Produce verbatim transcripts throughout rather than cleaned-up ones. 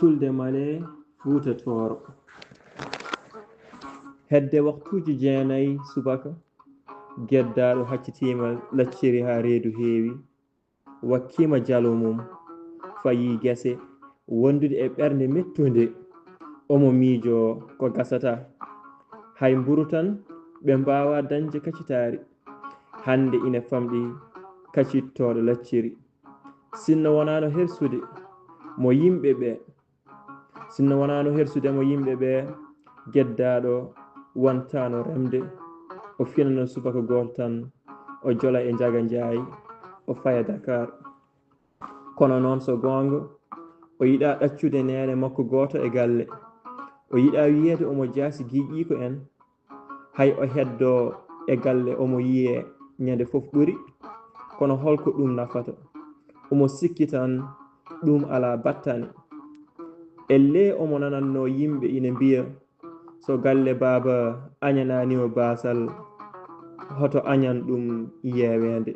Fulde Male, Fuuta Tooro. Hedde waktuuji jeenayi subaka, geddaaɗo haccitiima lacciri haa reedu heewi, wakkiima jalo mum, fayii gese, wondude e ɓernde mettunde. Omo miijoo ko gasataa. Hay mburu tan ɓe mbaawaa dañde kacitaari. Hannde ina famɗi kacittooɗo lacciri. Sinno wonaano hersude mo yimɓe ɓee, sinno wonaano hersude mo yimɓe ɓee, geddaaɗo wantaano remde. O finano subaka gooto tan, o jola e Njaga Njaay, o faya Dakar. Kono noon, so goonga, o yiɗaa ɗaccude neene makko gooto e galle. O yiɗaa wiyeede omo jaasi giƴiiko en. Hay o heddoo e galle, omo yiyee ñande fof ɓuri. Kono holko ɗum nafata? Omo sikki tan ɗum alaa battane. Ellee omo nanannoo yimɓe ina mbiya, so galle baaba añanaani mo baasal, hoto añan ɗum yeeweende.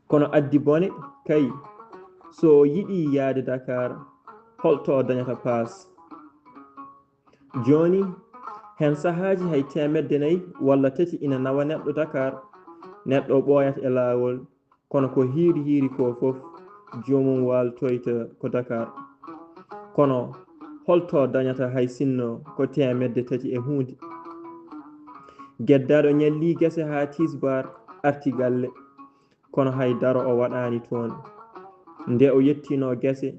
Kono addi bone kay, so o yiɗii yahde Dakar, holto o dañata paas? Jooni, heen sahaaji hay teemedde nayi walla tati ina nawa neɗɗo Dakar. Neɗɗo ɓooyat e laawol, kono ko hiiri hiiri ko fof, joomum waaltoyta ko Dakar. Kono holto dañata hay sinno ko teemedde tati e huunde? Geddaaɗo ñallii gese haa tisbaar, arti galle. Kono hay daro o waɗaani toon. Nde o yettinoo gese,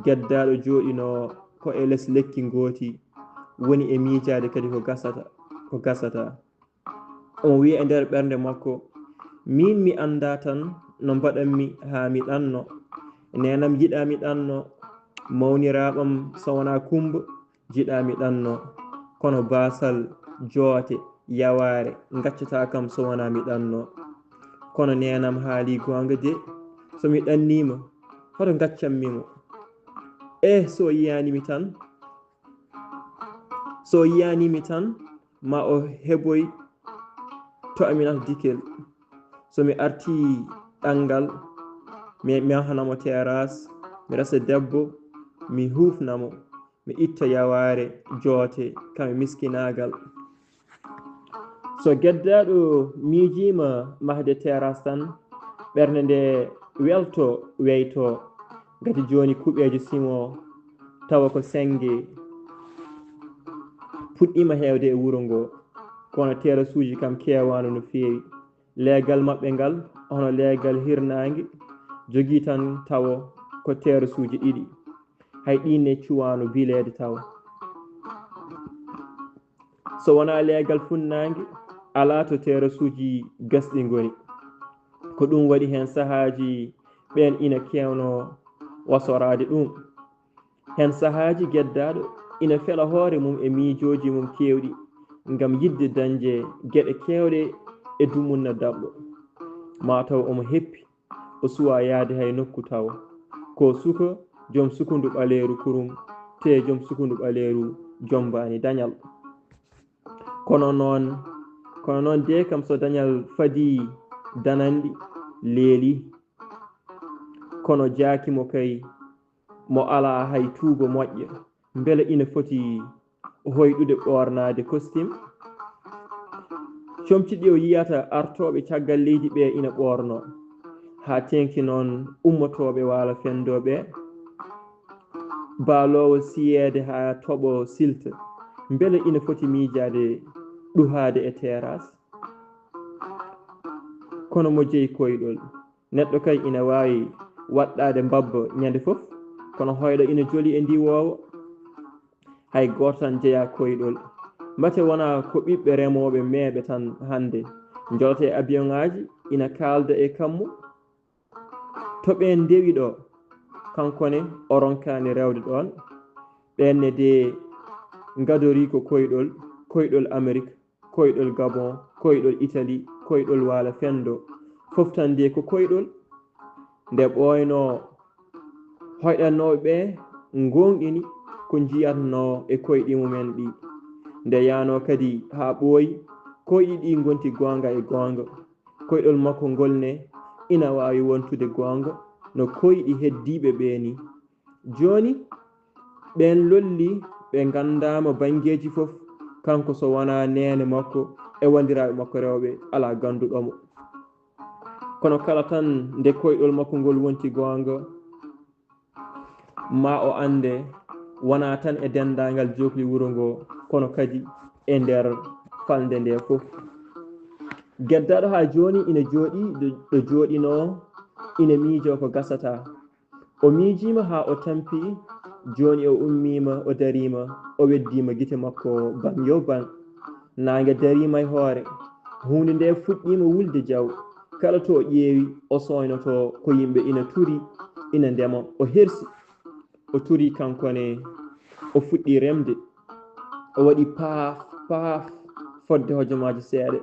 geddaaɗo jooɗinoo ko e les lekki ngooti, woni e miijaade kadi ko gasata, ko gasataa. Omo wiya e nder ɓernde makko, "Miin mi anndaa tan no mbaɗanmi haa mi ɗanno. Neenam yiɗaa mi ɗanno, mawniraaɓam so wonaa Kummba, jiɗaa mi ɗanno. Kono baasal, joote, yawaare, ngaccataa kam so wonaa mi ɗanno. Kono neenam haalii goonga de, so mi ɗanniima, hoto ngaccammi mo. Eh, so o yiyaani mi tan, so o yiyaani mi tan, ma o heɓoy to Aminata Dikel. So mi artii ɗanngal, mi, mi yahana mo teeraas, mi resa debbo, mi huufna mo, mi itta yawaare, joote, kam e miskinaagal." So geddaaɗo miijiima mahde teeraas tan, ɓernde nde welto, weyto, ngati jooni kuɓeejo simo tawa ko sennge puɗɗiima heewde e wuro ngo, kono teerasuuji kam keewaano no feewi. Leegal maɓɓe ngal, hono leegal hirnaange, jogii tan tawo ko teerasuuji ɗiɗi. Hay ɗiin ne cuwaano bileede tawo. So wonaa leegal funnaange, alaa to teerasuuji gasɗi ngoni. Ko ɗum waɗi heen sahaaji ɓeen ina keewnoo wasoraade ɗum. Heen sahaaji geddaaɗo ina fela hoore mum e miijooji mum keewɗi ngam yiɗde dañde geɗe keewɗe e dumunna daɓɓo. Maa taw omo heppi, o suwaa yahde hay nokku tawo. Ko suka joom sukundu ɓaleeru kurum, tee joom sukundu ɓaleeru jommbaani dañal. Kono noon, kono noon de kam so dañal fadii dananɗi, leeli. Kono jaaki mo kay, mo alaa hay tuuba moƴƴa, mbele ina foti hoyɗude ɓoornaade kostim? Comci ɗi o yiyata artooɓe caggal leydi ɓe ina ɓoornoo, haa teeŋti noon ummatooɓe Waalo Fenndo ɓe, baaloowo siyeede haa toɓo silta, mbele ina foti miijaade ɗuhaade e teeraas? Kono mo jeyi koyɗol, neɗɗo kay ina waawi waɗɗaade mbabba ñande fof, kono hoyɗo ina joli e ndiwoowo. Hay gooto tan jeyaa koyɗol. Mate wonaa ko ɓiɓɓe remooɓe meeɓe tan hannde njolata e abiyoŋaaji ina kaalda e kammu? To ɓeen ndewi ɗo, kanko ne o ronkaani rewde ɗoon. Ɓeen ne de ngadorii ko koyɗol, koyɗol Amerik, koyɗol Gabon, koyɗol Itali, koyɗol Waalo Fenndo. Fof tan de ko koyɗol. Nde ɓooynoo, hoyɗannooɓe ɓe ngoongɗini ko njiyatnoo e koyɗi mumen ɗi. Nde yahnoo kadi haa ɓooyi, koyɗi ɗi ngonti goonga e goonga. Koyɗol makko ngol ne ina waawi wontude goonga no koyɗi heddiiɓe ɓe ni. Jooni, Ɓeen lolli, ɓe nganndaama banngeeji fof, kanko so wonaa neene makko e wanndiraaɓe makko rewɓe, alaa gannduɗo mo. Kono kala tan nde koyɗol makko ngol wonti goonga, ma o annde, wonaa tan e denndaangal jookli wuro ngoo, kono kadi e nder falnde ndee fof. Geddaaɗo haa jooni ina jooɗii ɗo, ɗo jooɗinoo, ina miijoo ko gasataa. O miijiima haa o tampi, jooni o ummiima, o dariima, o weddiima gite makko baŋ yo baŋ. Naange dariima e hoore. Huunde nde fuɗɗiima wulde jaw. Kala to o ƴeewi, o sooynotoo ko yimɓe ina turi, ina ndema. O hersi. O turi kanko ne, o fuɗɗi remde. O waɗi paaf, paaf, fodde hojomaaji seeɗa.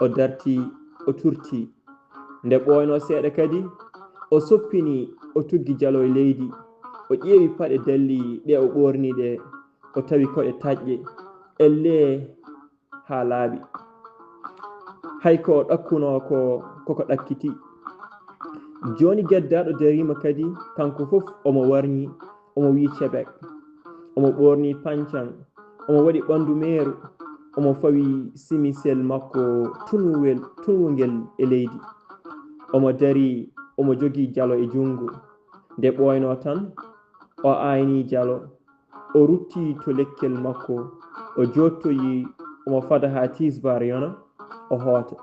O darti, o turti. Nde ɓooynoo seeɗa kadi, o soppini, o tuggi jalo e leydi. O ƴeewi paɗe dalli ɗe o ɓoorni ɗe, o tawi koɗe taƴƴe. Ellee, haa laaɓi. Hay ko o ɗakkunoo ko, koko ɗakkiti. Jooni geddaaɗo dariima kadi, kanko fof omo warñi, omo wiyi cebek. Omo ɓoorni pancan, omo waɗi ɓanndu meeru, omo fawi simisel makko tunwel, tunwungel e leydi. Omo dari, omo jogii jalo e junngo. Nde ɓooynoo tan, o ayni jalo, o rutti to lekkel makko, o joottoyi, omo fada haa tisbaar yona, o hoota.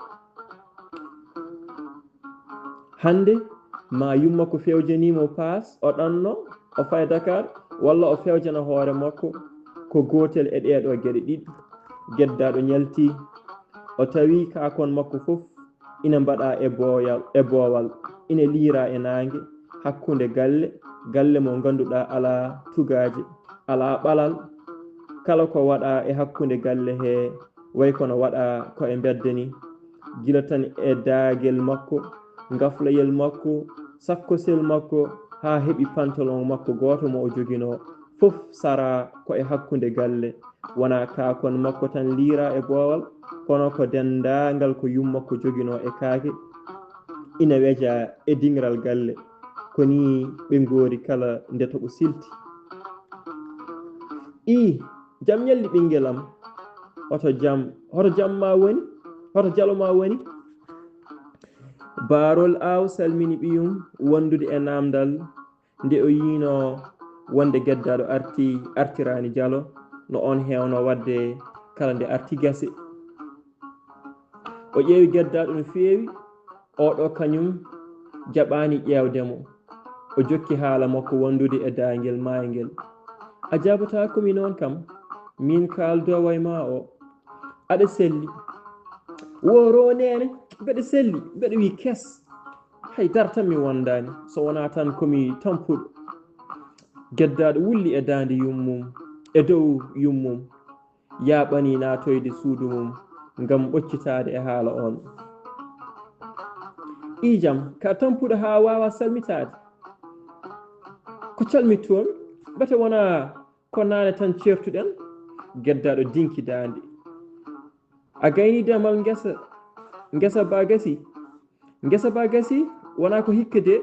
Hannde, ma yumma ko fewjanii mo paas, o ɗanno, o faya Dakar, walla o fewjana hoore makko ko gootel e ɗee ɗoo geɗe ɗiɗi. Geddaaɗo ñalti, o tawi kaakon makko fof ina mbaɗa e booyal, e boowal, ina liira e naange, hakkunde galle, galle mo ngannduɗaa alaa tugaaje, alaa ɓalal. Kala ko waɗa e hakkunde galle he, way kono waɗa ko e mbedda ni. Gila tan e daagel makko, ngaflayel makko, sakkosel makko, haa heɓi pantalon makko gooto mo o joginoo. Fof sara ko e hakkunde galle. Wonaa kaakon makko tan liira e boowal, kono ko denndaangal ko yumma ko joginoo e kaake, ina weja e diŋral galle. Ko nii ɓe ngoori kala nde toɓo silti. Ii, jam ñalli ɓinngel am. Hoto jam, hoto jam ma woni? Hoto jalo ma woni? Baarol Aw salmini ɓiyum wondude e naamndal. Nde o yiinoo wonde geddaaɗo arti, artiraani jalo, no oon heewnoo waɗde kala nde arti gasi. O ƴeewi geddaaɗo no feewi, oɗo kañum jaɓaani ƴeewde mo. O jokki haala makko wondude e daayngel maayngel. A jaabataako mi noon kam, miin kaaldowo e maa o. Aɗa selli. Woro neene, mbeɗa selli, mbeɗa wi kes. Hay dartam mi wondaani, so wonaa tan ko mi tampuɗo. Geddaaɗo wulli e daande yummum, e dow yummum, yaaɓani naatoyde suudu mum ngam ɓoccitaade e haala on. Iijam, ka tampuɗo haa waawa salmitaade. Ko calmitoomi, mbete wonaa ko naane tan ceertuɗen? Geddaaɗo dinki daande. A gayni demal ngesa, ngesa ba gasi. Ngesa ba gasi, wonaa ko hikka de.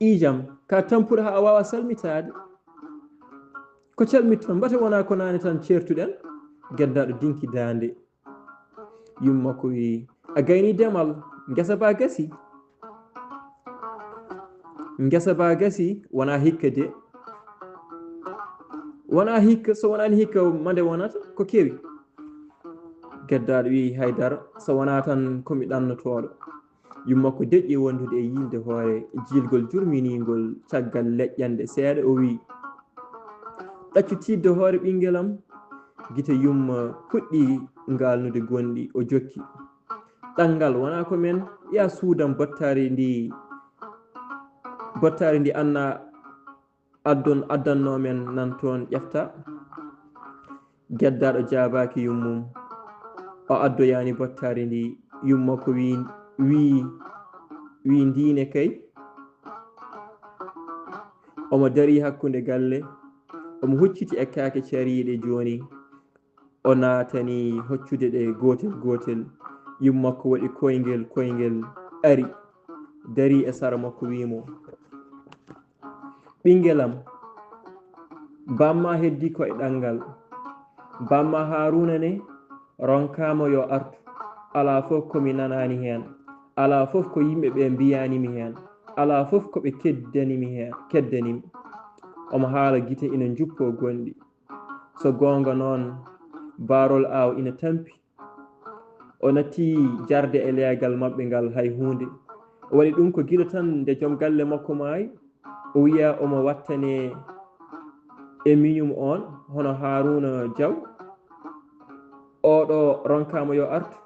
Iijam, ka tampuɗo haa a waawa salmitaade. Ko calmitton, mbate wonaa ko naane tan ceertuɗen? Geddaaɗo dinki daande. Yumma ko wi, a gayni demal, ngesa ba gasi. Ngesa ba gasi, wonaa hikka de. Wonaa hikka, so wonaani hikka, mande wonata ko kewi. Geddaaɗo wi, haydara, so wonaa tan ko mi ɗannotooɗo. Yumma ko deƴƴi wondude e yiilde hoore jiilgol jurminiingol caggal leƴƴande seeɗa, o wi, ɗaccu tiiɗde hoore ɓinngel am. Gite yumma puɗɗi ngaalnude gonɗi, o jokki. Ɗanngal wonaa ko men, ya suudam bottaari ndi, bottaari ndi Anna addon, addannoo men nan toon ƴefta. Geddaaɗo jaabaaki yummum. O addoyaani bottaari ndi, yumma ko wi, wi, wi ndiine kay. Omo darii hakkunde galle, omo hucciti e kaake cariiɗe jooni. O naatani hoccude ɗe gootel gootel. Yumma makko waɗi koyngel, koyngel ari, darii e sara makko, wii mo, "Ɓinngel am, bamma heddi ko e ɗanngal. Bamma Haaruuna ne ronkaama yo artu. Alaa fof ko mi nanaani heen. Alaa fof ko yimɓe ɓe mbiyaani mi heen. Alaa fof ko ɓe keddani mi heen, keddani mi." Omo haala, gite ina njuppoo gonɗi. So goonga noon, Baarol Aaw ina tampi. O natti jarde e leegal maɓɓe ngal hay huunde. O waɗi ɗum ko gila tan nde joom galle makko maayi. O wiya omo wattane e miñum on, hono Haaruuna Jaw. Oɗo ronkaama yo artu.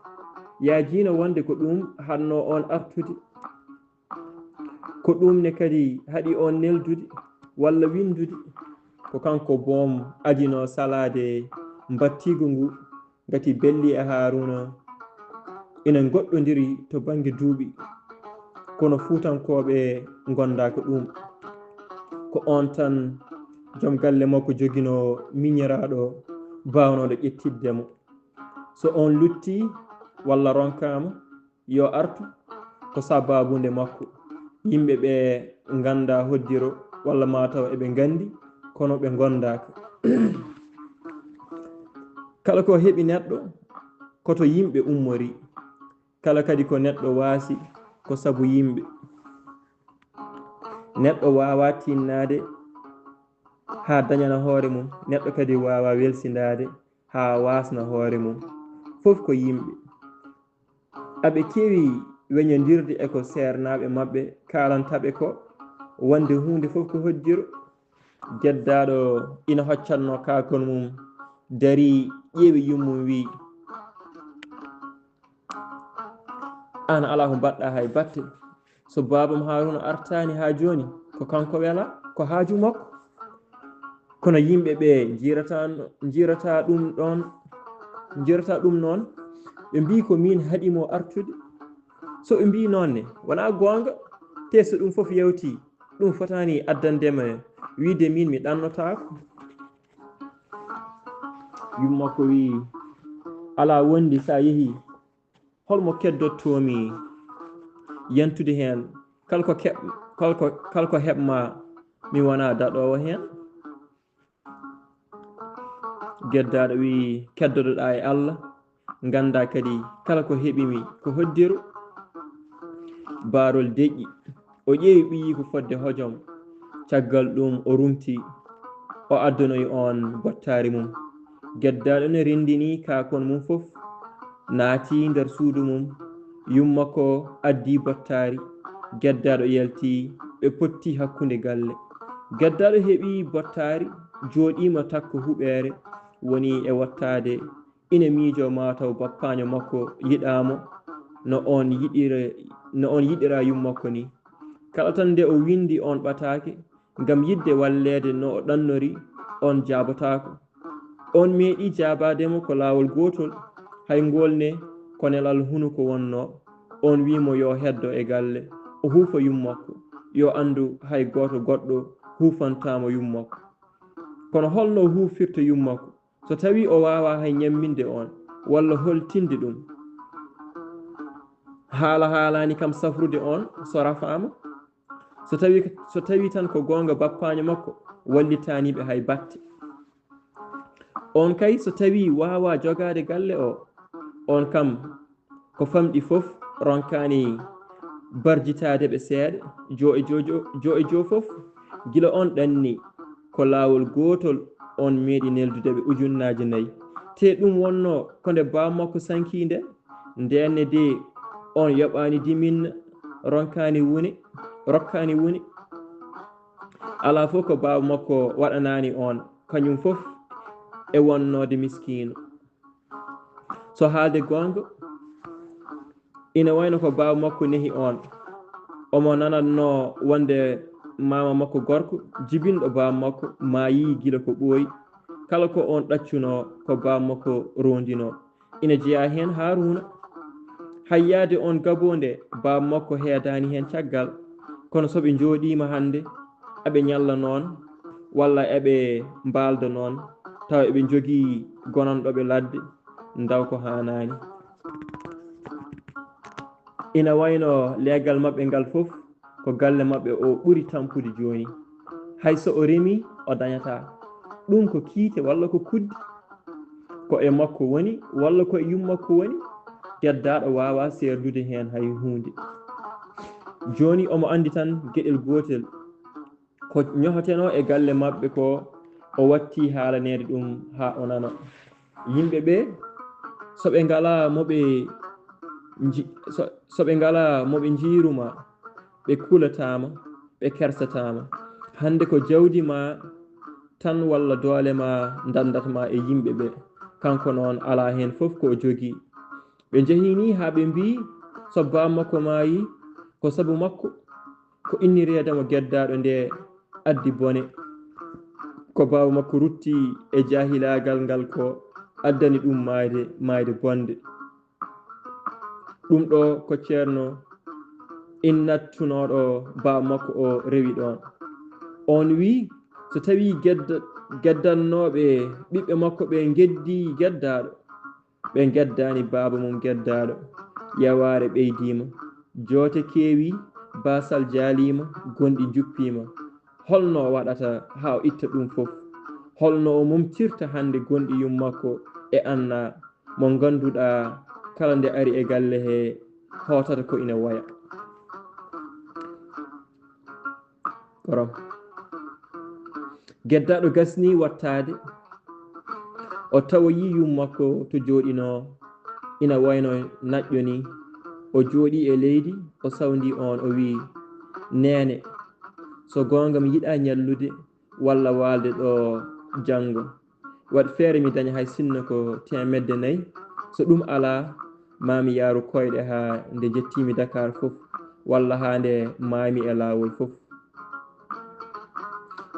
Yaajiino wonde ko ɗum haɗno on artude. Ko ɗum ne kadi haɗi on neldude walla winndude. Ko kanko boom adino salaade mbattiigu ngu, ngati Belli e Haaruuna ina ngoɗɗondiri to bannge duuɓi, kono Fuutankooɓe ngondaaka ɗum. Ko on tan joom galle makko joginoo miñiraaɗo baawnooɗo ƴettidde mo. So on luttii walla ronkaama, yo artu, ko sabaabu nde makko. Yimɓe ɓe ngannda hoddiro, walla maa taw eɓe nganndi, kono ɓe ngonndaaka. Kala ko heɓi neɗɗo, ko to yimɓe ummori. Kala kadi ko neɗɗo waasi, ko sabu yimɓe. Neɗɗo waawaa tinnaade haa dañana hoore mum. Neɗɗo kadi waawaa welsindaade haa waasna hoore mum. Fof ko yimɓe. Aɓe keewi weñondirde e ko seernaaɓe maɓɓe kaalanta ɓe ko, wonde huunde fof ko hoddiro. Geddaaɗo ina hoccatno kaakon mum, darii, ƴeewi yummum, wii, "Aan alaa ko mbaɗɗaa hay batte. So baabam Haaruuna artaani haa jooni, ko kanko wela, ko haaju makko. Kono yimɓe ɓe njirata, njirata ɗum ɗoon, njirata ɗum noon, ɓe mbii ko miin haɗi mo artude. So ɓe mbii noon ne, wonaa goonga, te so ɗum fof yawtii, ɗum fotaani addande ma wiide miin mi ɗannotaako." Yumma makko wii, "Alaa wondi, so a yehii, hol mo keddotoo-mi yantude heen? Kala ko keɓ-, kala ko, kala ko heɓ-maa, mi wonaa daɗoowo heen." Geddaaɗo wii, "Keddoto-ɗaa e Allah, nganndaa kadi kala ko heɓi-mi ko hoddiro." Baarol deƴƴi, o ƴeewi ɓiyiiko fodde hojom. Caggal ɗum o rumti, o addonoyi oon bottaari mum. Geddaaɗo ne renndini kaakon mum fof, naati nder suudu mum. Yumma ko addi bottaari. Geddaaɗo yalti, ɓe potti hakkunde galle. Geddaaɗo heɓi bottaari, jooɗiima takko huɓeere, woni e wottaade. Ina miijoo maa taw bappaanyo makko yiɗaa mo no oon yiɗira, no oon yiɗira yumma makko ni. Kala tan nde o winndi oon ɓataake, ngam yiɗde walleede no o ɗannori, oon jaabotaako. Oon meeɗi jaabaade mo ko laawol gootol, hay ngool ne ko nelal hunuko wonnoo. Oon wii mo yo heddo e galle, o huufa yumma makko, yo anndu hay gooto goɗɗo huufantaa mo yumma makko. Kono holno o huufirta yumma makko? So tawii o waawaa hay ñamminde oon, walla holtinde ɗum, haala haalaani kam safrude oon so rafaama. So tawii, so tawii tan ko goonga, bappaanyo makko wallitaani ɓe hay batte. Oon kay, so tawii waawaa jogaade galle o, oon kam ko famɗi fof ronkaani barjitaade ɓe seeɗa, joo e joo, joo, joo e joo fof. Gila oon ɗanni, ko laawol gootol oon meeɗi neldude ɓe ujunnaaji nayi. Te ɗum wonnoo ko nde baaba makko sankii nde, ndeen ne de oon yoɓaani diminna, ronkaani wune, rokkaani wune. Alaa fof ko baaba makko waɗanaani oon, kañum fof e wonnoode miskiino. So haalde goonga, ina wayno ko baaba makko nehi oon. Omo nanatnoo wonde maama makko gorko, jibinɗo baaba makko, maayii gila ko ɓooyi. Kala ko oon ɗaccunoo, ko baaba makko roondinoo. Ina jeyaa heen Haaruuna. Hay yahde oon gaboo nde, baaba makko heedaani heen caggal. Kono so ɓe njooɗiima hannde, aɓe ñalla noon, walla eɓe mbaalda noon, tawa eɓe njogii gonanɗo ɓe ladde, ndaw ko haanaani. Ina wayno leegal maɓɓe ngal fof ko galle maɓɓe o ɓuri tampude jooni. Hay so o remi, o dañataa. Ɗum ko kiite walla ko kuddi? Ko e makko woni walla ko e yummakko woni? Geddaaɗo waawaa seerdude heen hay huunde. Jooni omo anndi tan geɗel gootel. Ko ñohotenoo e galle maɓɓe ko o watti haalaneede ɗum haa o nana. Yimɓe ɓe, so ɓe ngalaa mo ɓe nji-, so, so ɓe ngalaa mo ɓe njiiru ma, ɓe kulataa ma, ɓe kersataa ma. Hannde ko jawdi ma tan walla doole ma ndanndata ma e yimɓe ɓe. Kanko noon alaa heen fof ko o jogii. Ɓe njehii nii haa ɓe mbii, so baam makko maayii, ko sabu makko, ko innireede mo geddaaɗo nde addi bone. Ko baaba makko rutti e jaahilaagal ngal ko addani ɗum maayde, maayde bonde. Ɗum ɗo ko ceerno innattunooɗo baaba makko o rewi ɗoon. On wii, so tawii gedda-, geddannooɓe ɓiɓɓe makko ɓe ngeddii geddaaɗo, ɓe ngeddaani baaba mum geddaaɗo, yawaare ɓeydiima, joote keewii, baasal jaaliima, gonɗi njuppiima. Holno o waɗata haa o itta ɗum fof? Holno o momtirta hannde gonɗi yummakko e Anna mo ngannduɗaa kala nde ari e galle he hootata ko ina woya? Korom. Geddaaɗo gasni wattaade, o tawoyi yummakko to jooɗinoo, ina wayno naƴƴo ni. O jooɗii e leydi, o sawndi oon, o wii, "Neene, so goonga mi yiɗaa ñallude walla waalde ɗo janngo. Waɗ feere mi daña hay sinno ko teemedde nayi. So ɗum alaa, maa mi yaaru koyɗe haa nde njettiimi Dakar fof, walla haa nde maaymi e laawol fof."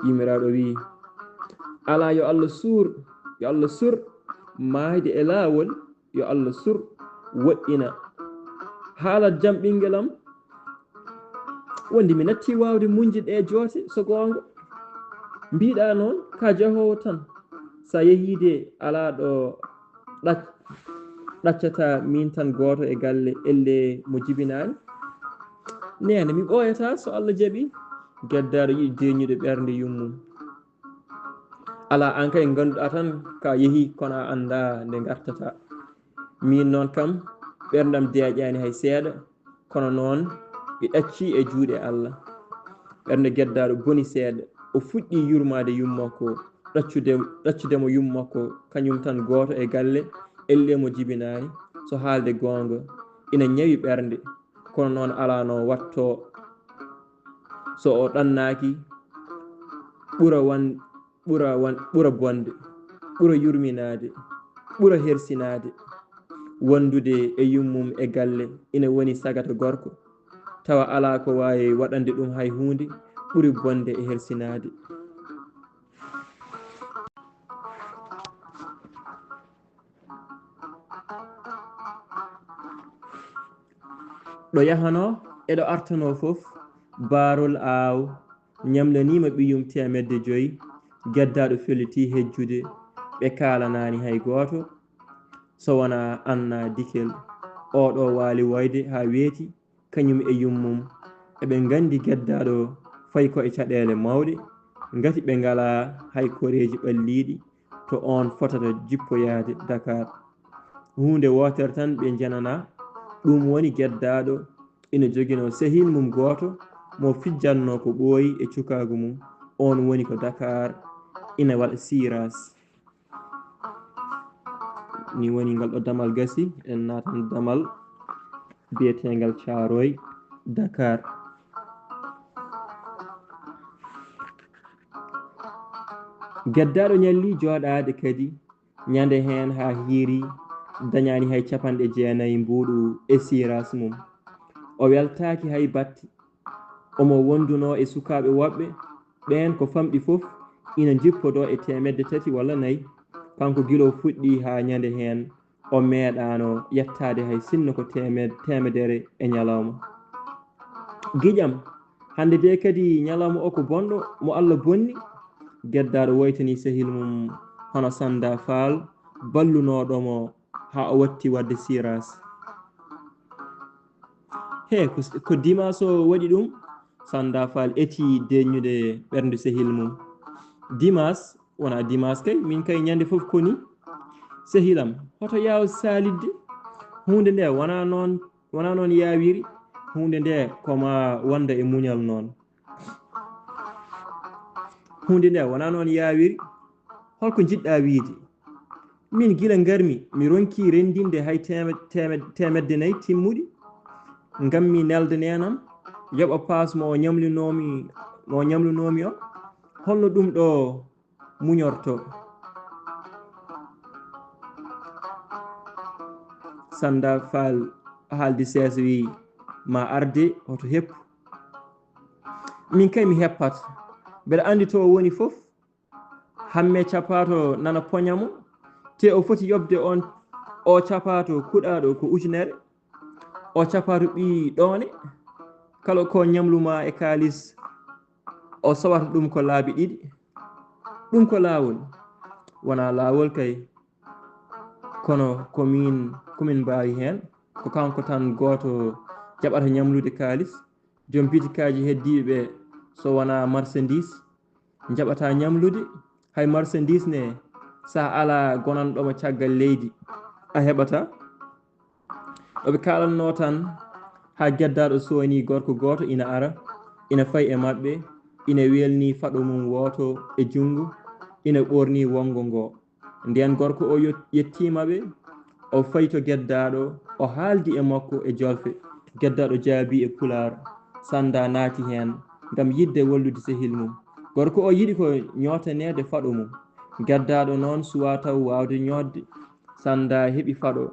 Yummiraaɗo wii, "Alaa, yo Allah suur, yo Allah suur, maayde e laawol, yo Allah suur, woɗɗina. Haalat jam, ɓinngel am. Wondi mi natti waawde muñde ɗe joote, so goonga. Mbiɗa noon, ka jahoowo tan. Sa yehii de, alaa ɗo ɗac-, ɗaccataa miin tan gooto e galle, ellee mo jibinaani." "Neene, mi ɓooyataa so Allah jaɓii." Geddaaɗo yiɗi deeñude ɓernde yummum. "Alaa, aan kay ngannduɗaa tan ka yehii, kono a anndaa nde ngartataa. Miin noon kam, ɓerndam deeƴaani hay seeɗa, kono noon mi ɗaccii e juuɗe Allah." Ɓernde geddaaɗo boni seeɗa, o fuɗɗii yurmaade yummakko, ɗaccude, ɗaccude mo yummakko, kañum tan gooto e galle, ellee mo jibinaani, so haalde goonga, ina ñawi ɓernde, kono noon alaa no wattoo. So o ɗannaaki, ɓura wan-, ɓura wan-, ɓura bonde, ɓura yurminaade, ɓura hersinaade. Wondude e yummum e galle ina woni sagata gorko, tawa alaa ko waawi waɗande ɗum hay huunde ɓuri bonde e hersinaade. Ɗo yahanoo e ɗo artanoo fof, Baarol Aaw ñamlaniima ɓiyum teemedde joyi, geddaaɗo fellitii hejjude, ɓe kaalanaani hay gooto, so wonaa Anna Dikel. Oo ɗo waali woyde haa weeti, kañum e yummum. Eɓe nganndi geddaaɗo fayi ko e caɗeele mawɗe, ngati ɓe ngalaa hay koreeji ɓalliiɗi to oon fotata jippoyaade Dakar. Huunde wootere tan ɓe njananaa, ɗum woni geddaaɗo ina joginoo sehil mum gooto mo fijjannoo ko ɓooyi e cukaagu mum, oon woni ko Dakar, ina waɗa siiraas. Ni woni ngal ɗo damal gasi, en naatan damal biyeteengal Caaroy, Dakar. Geddaaɗo ñalli jooɗaade kadi ñande heen haa hiiri, dañaani hay capanɗe jeenayi mbuuɗu e siiraas mum. O weltaaki hay batte. Omo wondunoo e sukaaɓe woɓɓe, ɓeen ko famɗi fof ina njippodoo e teemedde tati walla nayi. Kanko gila o fuɗɗii haa ñande heen, o meeɗaano yettaade hay sinno ko teemed-, teemedere e ñalawma. Giƴam, hannde de kadi ñalawma o ko bonɗo mo Allah bonni. Geddaaɗo woytani sehil mum hono Sannda Faal, ballunooɗo mo haa o watti waɗde siiraas. He, ko, ko Dimas o waɗi ɗum? Sanda Fall eti deññude ɓerndu sehil mum. Dimas? Wona Dimas kay, min kay ñande fof koni. Sehilam, hoto yaaw salidde. Huunde nde wona noon, wona noon yaawiri. Huunde nde ko ma wonda e muñal noon. Huunde nde wona noon yaawiri. Holko njiɗɗa wiide? Min gila ngarmi, mi ronki rendinde hay temed-, temed-, temedde nayi timmuɗi. Ngammi nelde neenam, yoɓa paas mo o ñamlinomi, mo o ñamlinomi o. Holno ɗum ɗo muñorto? Sanda Fall haaldi seesa wi, ma arde, hoto heppu. Min kay mi heppat. Mbeɗa andi to o woni fof. Hamme capato nana poña mo. Te o foti yoɓde on, o capato kuɗaɗo ko ujunere. O capato ɓi ɗoone. Kala ko ñamluma e kaalis, o sowata ɗum ko laabi ɗiɗi. Ɗum ko laawol. Wona laawol kay. Kono ko min, ko min mbaawi heen. Ko kanko tan gooto jaɓata ñamlude kaalis. Joom bitikaaji heddiiɓe ɓe, so wonaa marchandise, njaɓataa ñamlude. Hay marchandise ne, so a alaa gonanɗo mo caggal leydi, a heɓataa. Ɗo ɓe kaalatnoo tan, haa geddaaɗo sooni gorko gooto ina ara, ina fayi e maɓɓe, ina weelni faɗo mum wooto e junngo, ina ɓoorni wonngo ngoo. Ndeen gorko o yot-, yettiima ɓe, o fayi to geddaaɗo, o haaldi e makko e jolfe. Geddaaɗo jaabii e pulaar, Sanda naati heen ngam yiɗde wallude sehil mum. Gorko o yiɗi ko ñootaneede faɗo mum. Geddaaɗo noon suwaa taw waawde ñootde. Sanda heɓi faɗo,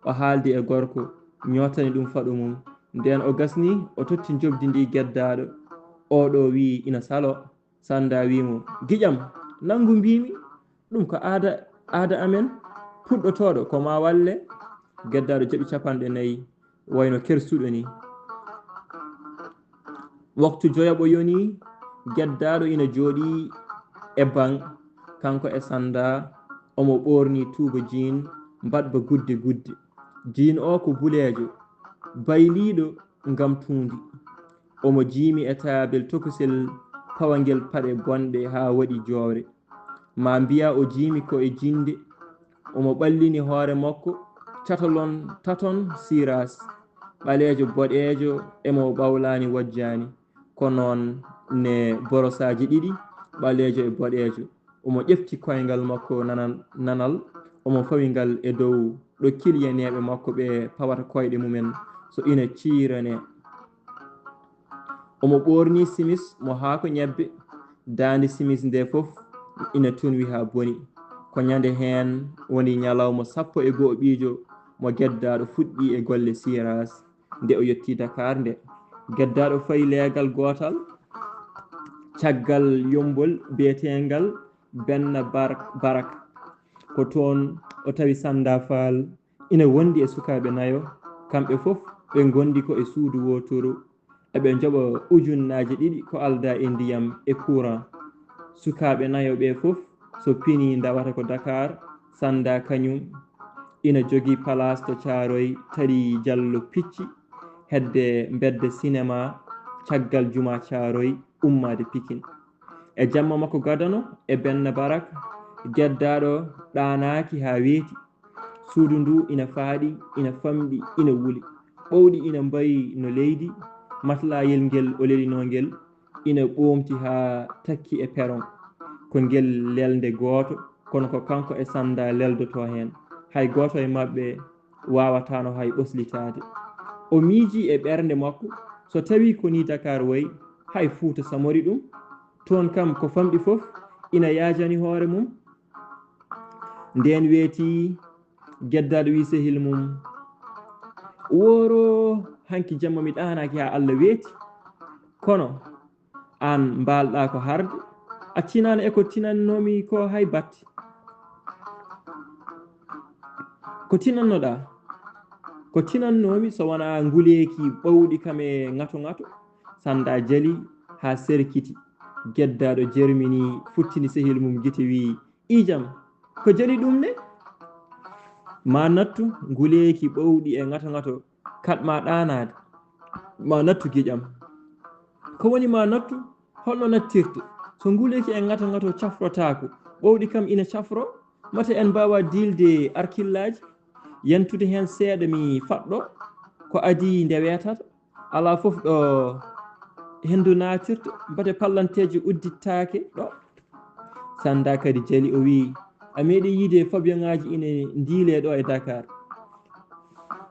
o haaldi e gorko, ñootani ɗum faɗo mum. Ndeen o gasni, o totti njoɓdi ndi geddaaɗo. Oo ɗo wiyi ina saloo. Sanda wiyi mo, "Giƴam, nanngu mbiimi, ɗum ko aada, aada amen, puɗɗotooɗo ko ma walle." Geddaaɗo jaɓi capanɗe nayi, wayno kersuɗo ni. Waktu joyaɓo yoni, geddaaɗo ina jooɗii e baŋ, kanko e Sanda, omo ɓoorni tuuba jiin, mbaɗba gudde gudde. Jiin o ko buleejo, bayliiɗo ngam tuundi. Omo jiimi e taabel tokosel pawangel paɗe bonɗe haa waɗi joowre. Ma mbiya o jiimi ko e jinnde. Omo ɓallini hoore makko catalon taton siras, ɓaleejo boɗeejo, emo ɓawlaani wojjaani. Ko noon ne borosaaji ɗiɗi, ɓaleejo e boɗeejo. Omo ƴefti koyngal makko nanal, nanal, omo fawi ngal e dow ɗo kiliyaneeɓe makko ɓe pawata koyɗe mumen so ina ciiranee. Omo ɓoorni simis mo haako ñebbe, daande simis nde fof ina tunwi haa boni. Ko ñande heen woni ñalawma sappo e go'oɓiijo mo geddaaɗo fuɗɗi e golle siras. Nde o yetti Dakar nde, geddaaɗo fayi leegal gootal caggal Yombol biyeteengal Benna Bar-, Barak. Ko toon o tawi Sanda Fall ina wondi e sukaaɓe nayo, kamɓe fof ɓe ngondi ko e suudu wooturu, eɓe njoɓa ujunnaaje ɗiɗi ko aldaa e ndiyam e courant. Sukaaɓe nayo ɓe fof so pini ndawata ko Dakar, Sanda kañum ina jogii palaas to Caaroy, tali Jallo Picci, hedde mbedde sinema, caggal juma Caaroy, ummaade Pikin. E jamma makko gadano e Benna Barak, geddaaɗo ɗaanaaki haa weeti. Suudu ndu ina faaɗi, ina famɗi, ina wuli. Ɓowɗi ina mbayi no leydi, matlayel ngel o lelinoo ngel ina ɓoomti haa takki e peron. Ko ngel lelnde gooto, kono ko kanko e Sanda leldotoo heen. Hay gooto e maɓɓe waawataano hay ɓoslitaade. O miijii e ɓernde makko, so tawii ko nii Dakar wayi, hay Fuuta Samori ɗum, toon kam ko famɗi fof ina yaajani hoore mum. Ndeen weeti, geddaaɗo wii sehil mum, "Wooro, hanki jamma mi ɗaanaaki haa Allah weeti. Kono aan mbaalɗaa ko harde, a tinaano e ko tinannoomi ko hay batte. Ko tinannoɗaa?" "Ko tinannoomi so wonaa nguleeki ɓawɗi kam e ŋato-ŋato." Sanda jali haa serkiti. Geddaaɗo jermini, futtini sehil mum gite, wii, "Iijam, ko jali ɗum ne? Ma nattu nguleeki ɓawɗi e ŋato-ŋato, kaɗ ma ɗaanaade." ma nattu giƴam. Ko woni ma nattu? Holno nattirte? So nguleeki e ŋato ŋato cafrotaako, ɓowɗi kam ina cafro? Mate en mbaawa diilde arkillaaji, yentude heen seeɗa mi faɗɗo, ko adii nde weetata? Alaa fof ɗo henndu naatirta, mate pallanteeje uddittaake ɗo. Sanda kadi jali, o wiyi, a meeɗi yiide fabiyoŋaaji ina ndiile ɗo e Dakar?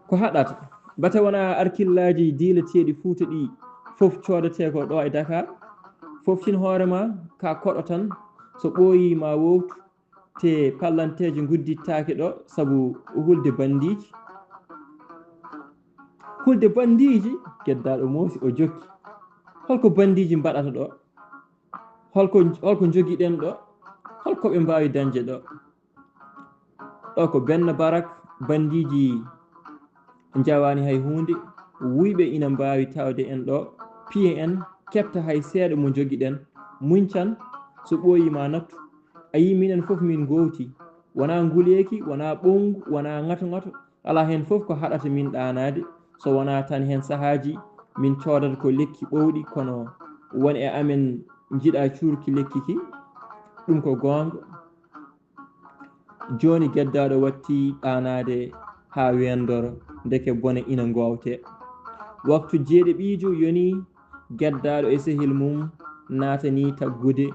Ko haɗata? Mate wonaa arkillaaji diileteeɗi Fuuta ɗi fof coodetee ko ɗo e Dakar? Fof tin hoore ma ka koɗo tan, so ɓooyi ma wowtu, te pallanteeje nguddittaake ɗo sabu hulde bandiiji. Hulde bandiiji? Geddaaɗo moosi, o jokki. Holko bandiiji mbaɗata ɗo? Holko, holko njogiɗen ɗo? Holko ɓe mbaawi dañde ɗo? Ɗo ko Benno Barak, bandiiji njawaani hay huunde. Wuyɓe ina mbaawi tawde en ɗo, piye en, keɓta hay seeɗa mo njogiɗen. Muñcan, so ɓooyi ma nattu. A yii, minen fof min ngoowti. Wonaa nguleeki, wonaa ɓowngu, wonaa ŋato-ŋato. Alaa heen fof ko haɗata min ɗaanaade, so wonaa tan heen sahaaji min coodata ko lekki ɓowɗi, kono won e amen njiɗa cuurki lekki ki. Ɗum ko goonga. Jooni geddaaɗo watti ɗaanaade haa weendoro, ndeke bone ina ngoowte. Waktu jeeɗiɗiijo yoni, geddaaɗo e sehil mum naatanii taggude.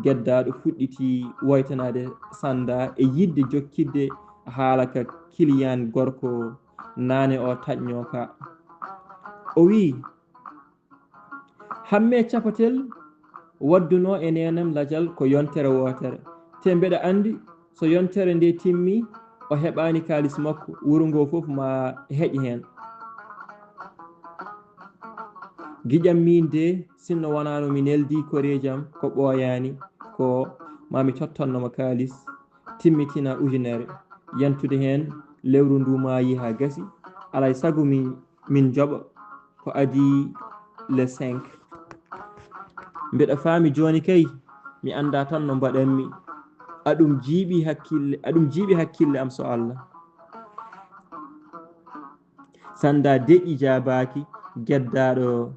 Geddaaɗo fuɗɗiti woytanaade Sanda e yiɗde jokkitde haala ka kiliyaan gorko naane o taƴnoo ka. O wiyi, Hammee capatel waddunoo e neenam lajal ko yontere wootere, te mbeɗa anndi so yontere nde timmi, o heɓaani kaalis makko, wuro ngo fof ma heƴ heen. Giƴam miin de, sinno wonaano mi neldii koreejam ko ɓooyaani ko, ma mi tottanno mo kaalis timmitina ujunere, yantude heen lewru ndu maayi haa gasi, alaa e sago mi min njoɓa ko adii le cinq. Mbeɗa faami jooni kay, mi anndaa tan no mbaɗanmi. Aɗum jiiɓi hakkille, aɗum jiiɓi hakkille am so Allah. Sanda deƴƴi jaabaaki, geddaaɗo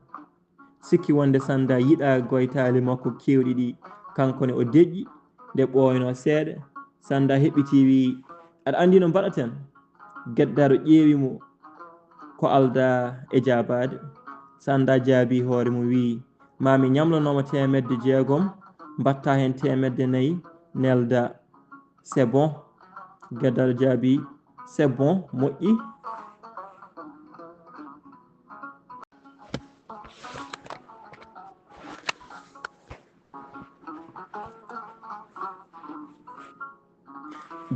sikki wonde Sanda yiɗa goytaali makko keewɗi ɗi, kanko ne o deƴƴi, nde ɓooynoo seeɗa. Sanda heɓɓitii wiyi, aɗa anndi no mbaɗaten? Geddaaɗo ƴeewi mo ko aldaa e jaabaade. Sanda jaabii hoore mum wiyi, ma mi ñamlanoo ma teemedde jeegom, mbaɗta heen teemedde nayi, nelda. C'est bon. Geddaaɗo jaabii, c'est bon, moƴƴi.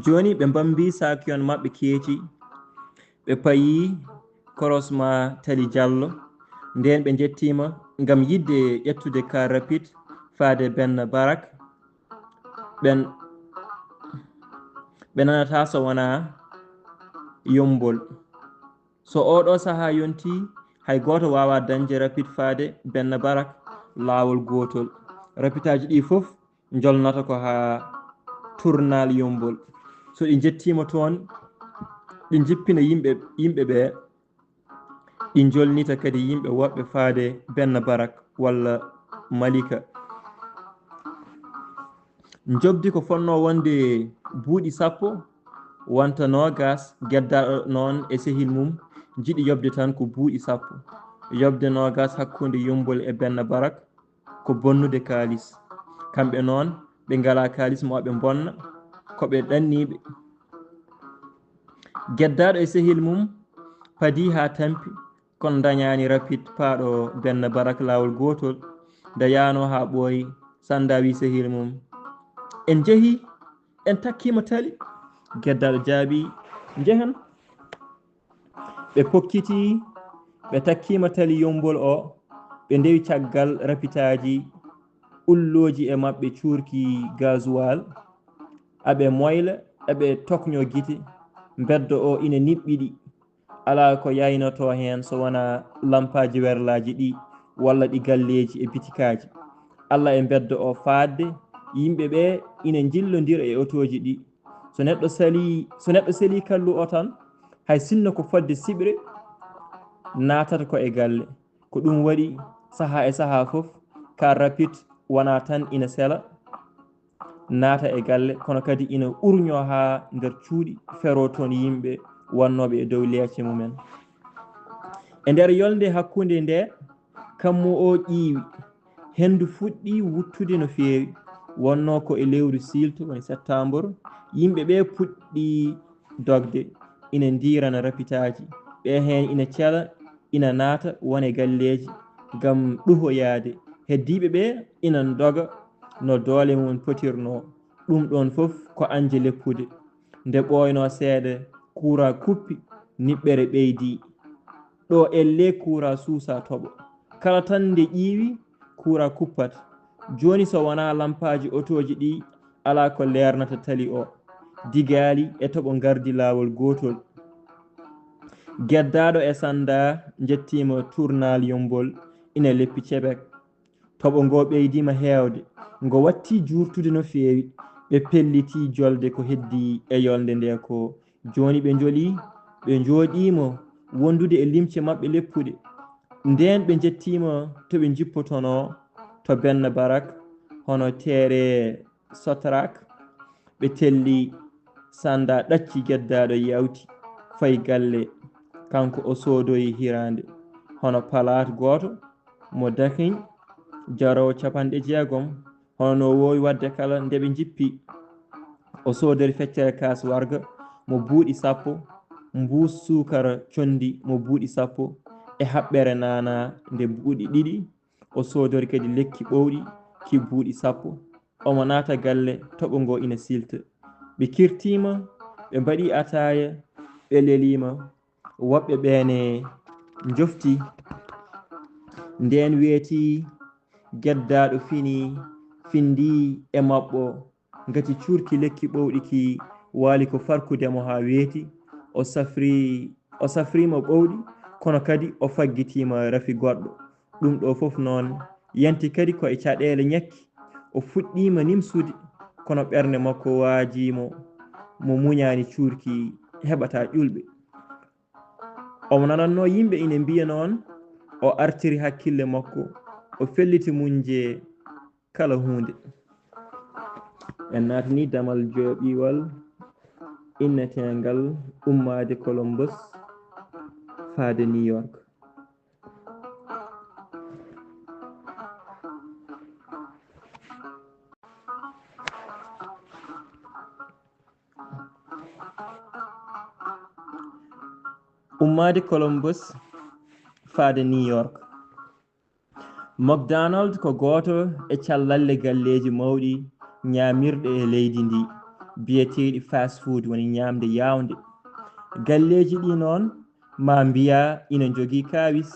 Jooni ɓe mbambii saakiyon maɓɓe keeci, ɓe payii korosma Tali Jallo. Ndeen ɓe njettiima ngam yiɗde ƴettude car rapide faade Benna Barak. Ɓen, ɓe nanataa so wonaa Yombol. So oo ɗoo sahaa yontii, hay gooto waawaa dañde rapide faade Benna Barak laawol gootol. Rapitaaji ɗii fof njolnata ko haa tournal Yombol. So ɗi njettiima toon, ɗi njippina yimɓe, yimɓe ɓee, ɗi njolnita kadi yimɓe woɓɓe faade Benna Barak walla Malika. Njoɓdi ko fotnoo wonde buuɗi sappo, wonta noogaas, geddaaɗo noon e sehil mum njiɗi yoɓde tan ko buuɗi sappo. Yoɓde noogaas hakkunde Yombol e Benna Barak ko bonnude kaalis. Kamɓe noon, ɓe ngalaa kaalis mo ɓe mbonna, ko ɓe ɗanniiɓe. Geddaaɗo e sehil mum padii haa tampi, kono ndañaani rapide paaɗo Benna Barak laawol gootol. Nde yahnoo haa ɓooyi, Sanda wi sehil mum, en njehii, en takkiima tali. Geddaaɗo jaabii, njehen. Ɓe pokkitii, ɓe takkiima tali Yombol o, ɓe ndewi caggal rapitaaji ullooji e maɓɓe cuurki gasoil, aɓe moyla, aɓe tokñoo gite, mbeddo o ina niɓɓiɗi. Alaa ko yaynotoo heen so wonaa lampaaji werlaaji ɗi walla ɗi galleeji e bitikaaji. Alla e mbeddo o faaɗde, yimɓe ɓe ina njillondira e otooji ɗi. So neɗɗo salii, so neɗɗo selii kallu o tan, hay sinno ko fodde siɓre, naatata ko e galle. Ko ɗum waɗi sahaa e sahaa fof, car rapide wonaa tan ina sela, naata e galle, kono kadi ina urñoo haa nder cuuɗi, feroo toon yimɓe wonnooɓe e dow leece mumen. E nder yolnde hakkunde nde, kammu o ƴiiwi, henndu fuɗɗii wuttude no feewi. Wonnoo ko e lewru siilto, woni septembre, yimɓe ɓee puɗɗii dogde, ina ndiirana rapitaaji. Ɓee heen ina cela, ina naata, wona e galleeji ngam ɗuhoyaade. Heddiiɓe ɓee ina ndoga no doole mum potirnoo. Ɗum ɗoon fof ko añde leppude. Nde ɓooynoo seeɗa, kuuraa kuppi, niɓɓere ɓeydii. Ɗo ellee kuuraa suusaa toɓo. Kala tan nde ƴiiwi, kuuraa kuppat. Jooni so wonaa lampaaji otooji ɗii, alaa ko leernata tali o. Digaali e toɓo ngardi laawol gootol. Geddaaɗo e Sannda njettiima tournal Yommbol ina leppi cebek. Toɓo ngoo ɓeydiima heewde, ngo wattii juurtude no feewi. Ɓe pellitii jolde ko heddii e yolnde ndee koo. Jooni ɓe njolii, ɓe njooɗiima wondude e limce maɓɓe leppuɗe. Ndeen ɓe njettiima to ɓe njippotonoo, to Benna Barak, hono teere Sotrak. Ɓe telli, Sannda ɗacci Geddaaɗo, yawti, fayi galle. Kanko o soodoyi hiraande, hono palaat gooto mo dakiñ, jaroowo capanɗe jeegom, hono no o woowi waɗde kala nde ɓe njippi. O soodori feccere kaas warga mo buuɗi sappo, mbuus suukara conndi mo buuɗi sappo, e haɓɓere naanaa nde buuɗi ɗiɗi. O soodori kadi lekki ɓowɗi ki buuɗi sappo. Omo naata galle, toɓo ngo ina silta. Ɓe kirtiima, ɓe mbaɗi ataaya, ɓe leliima. Woɓɓe ɓeene njofti. Ndeen weeti, Geddaaɗo fini, findii e maɓɓo. Ngati cuurki lekki ɓowɗi ki waali ko farkude mo haa weeti. O safri, o safriima ɓowɗi, kono kadi o faggitiima rafi goɗɗo. Ɗum ɗo fof noon yanti kadi ko e caɗeele ñakki. O fuɗɗiima nimsude, kono ɓernde makko waajii mo, mo muñaani cuurki heɓataa ƴulɓe. Omo nanannoo yimɓe ina mbiya noon, o artiri hakkille makko, o felliti muñde kala huunde. En naatanii damal jooɓiiwal inneteengal ummaade Columbus faade New York. Ummaade Columbus faade New York. McDonald ko gooto e callalle galleeji mawɗi ñaamirɗe e leydi ndi, biyeteeɗi fast food, woni ñaamde yaawnde. Galleeji ɗi noon, maa mbiyaa ina njogii kaawis,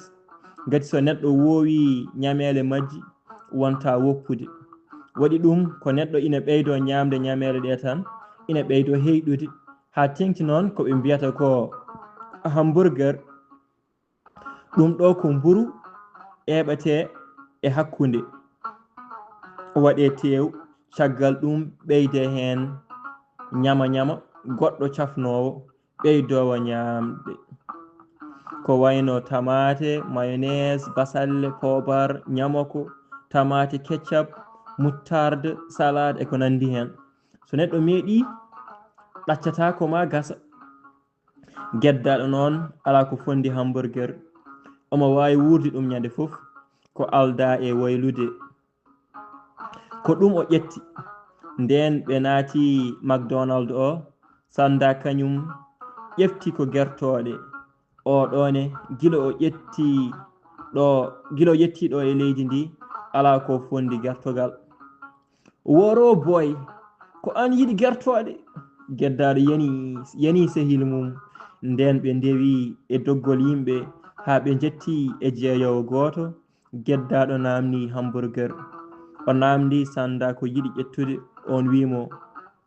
ngati so neɗɗo woowi ñameele majji, wontaa woppude. Waɗi ɗum ko neɗɗo ina ɓeydoo ñaamde ñameele ɗe tan, ina ɓeydoo heyɗude, haa teeŋti noon ko ɓe mbiyata ko hamburger. Ɗum ɗo ko mburu eɓetee e hakkunde, waɗee teew, caggal ɗum ɓeydee heen ñama-ñama goɗɗo cafnoowo, ɓeydoowo ñaamde. Ko wayno tamaate, mayonnaise, basalle, poobar, ñamoko, tamaate, ketchup, moutarde, salade e ko nanndi heen. So neɗɗo meeɗii, ɗaccataa ko maa gasa. Geddaaɗo noon alaa ko fonndi hamburger. Omo waawi wuurde ɗum ñande fof, ko aldaa e waylude. Ko ɗum o ƴetti. Ndeen ɓe naati McDonald o, Sannda kañum ƴefti ko gertooɗe. O ɗo ne, gila o ƴetti ɗo, gila o ƴetti ɗo e leydi ndi, alaa ko fonndi gertogal. Woro boy, ko aan yiɗi gertooɗe? Geddaaɗo yani, yani sehil mum. Ndeen ɓe ndewi e doggol yimɓe haa ɓe njetti e jeeyoowo gooto. Geddaaɗo naamni hamburger. O naamndi Sannda ko yiɗi ƴettude. Oon wii mo,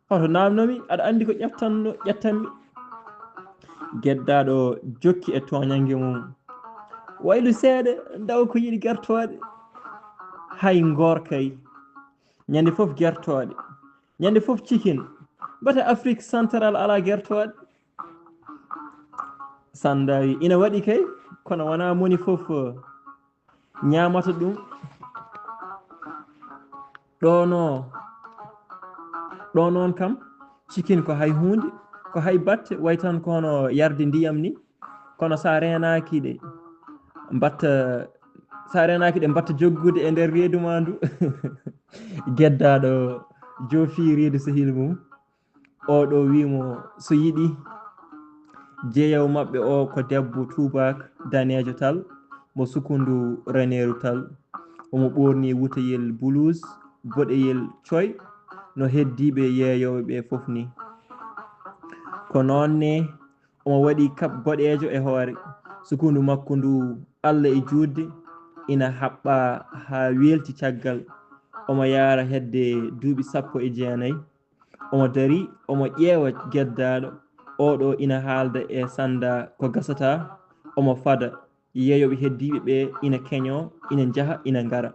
"Hoto naamno mi, aɗa anndi ko ƴeftanno, ƴettanmi." Geddaaɗo jokki e tooñannge mum. "Waylu seeɗa, ndaw ko yiɗi gertooɗe." Hay ngoor kay. Ñande fof gertooɗe. Ñande fof cikin. Mbata Afrique Central alaa gertooɗe? Sannda wi, "Ina waɗi kay, kono wonaa moni fof, eh, ñaamata ɗum. Ɗo no, ɗo noon kam, cikin ko hay huunde, ko hay batte, way tan ko hono yarde ndiyam ni. Kono sa reenaaki ɗe mbatta, sa reenaaki ɗe mbatta joggude e nder reedu ma ndu. Geddaaɗo joofi reedu sehil mum. Oɗo wi'i mo so yiɗi. Jeeyowo maɓɓe o ko debbo tuubaak daneejo tal, mo sukundu raneeru tal. Omo ɓoorni wuteyel buluus boɗeyel coy, no heddiiɓe yeeyooɓe ɓe fof ni. Ko noon ne omo waɗi kap boɗeejo e hoore. Sukundu makko ndu, Alla e juutde, ina haɓɓa haa weelti caggal. Omo yaara hedde duuɓi sappo e jeenayi. Omo darii, omo ƴeewa geddaaɗo. Oɗo ina haalda e Sannda ko gasataa. Omo fada. Yeeyooɓe heddiiɓe ɓe ina keñoo, ina njaha, ina ngara.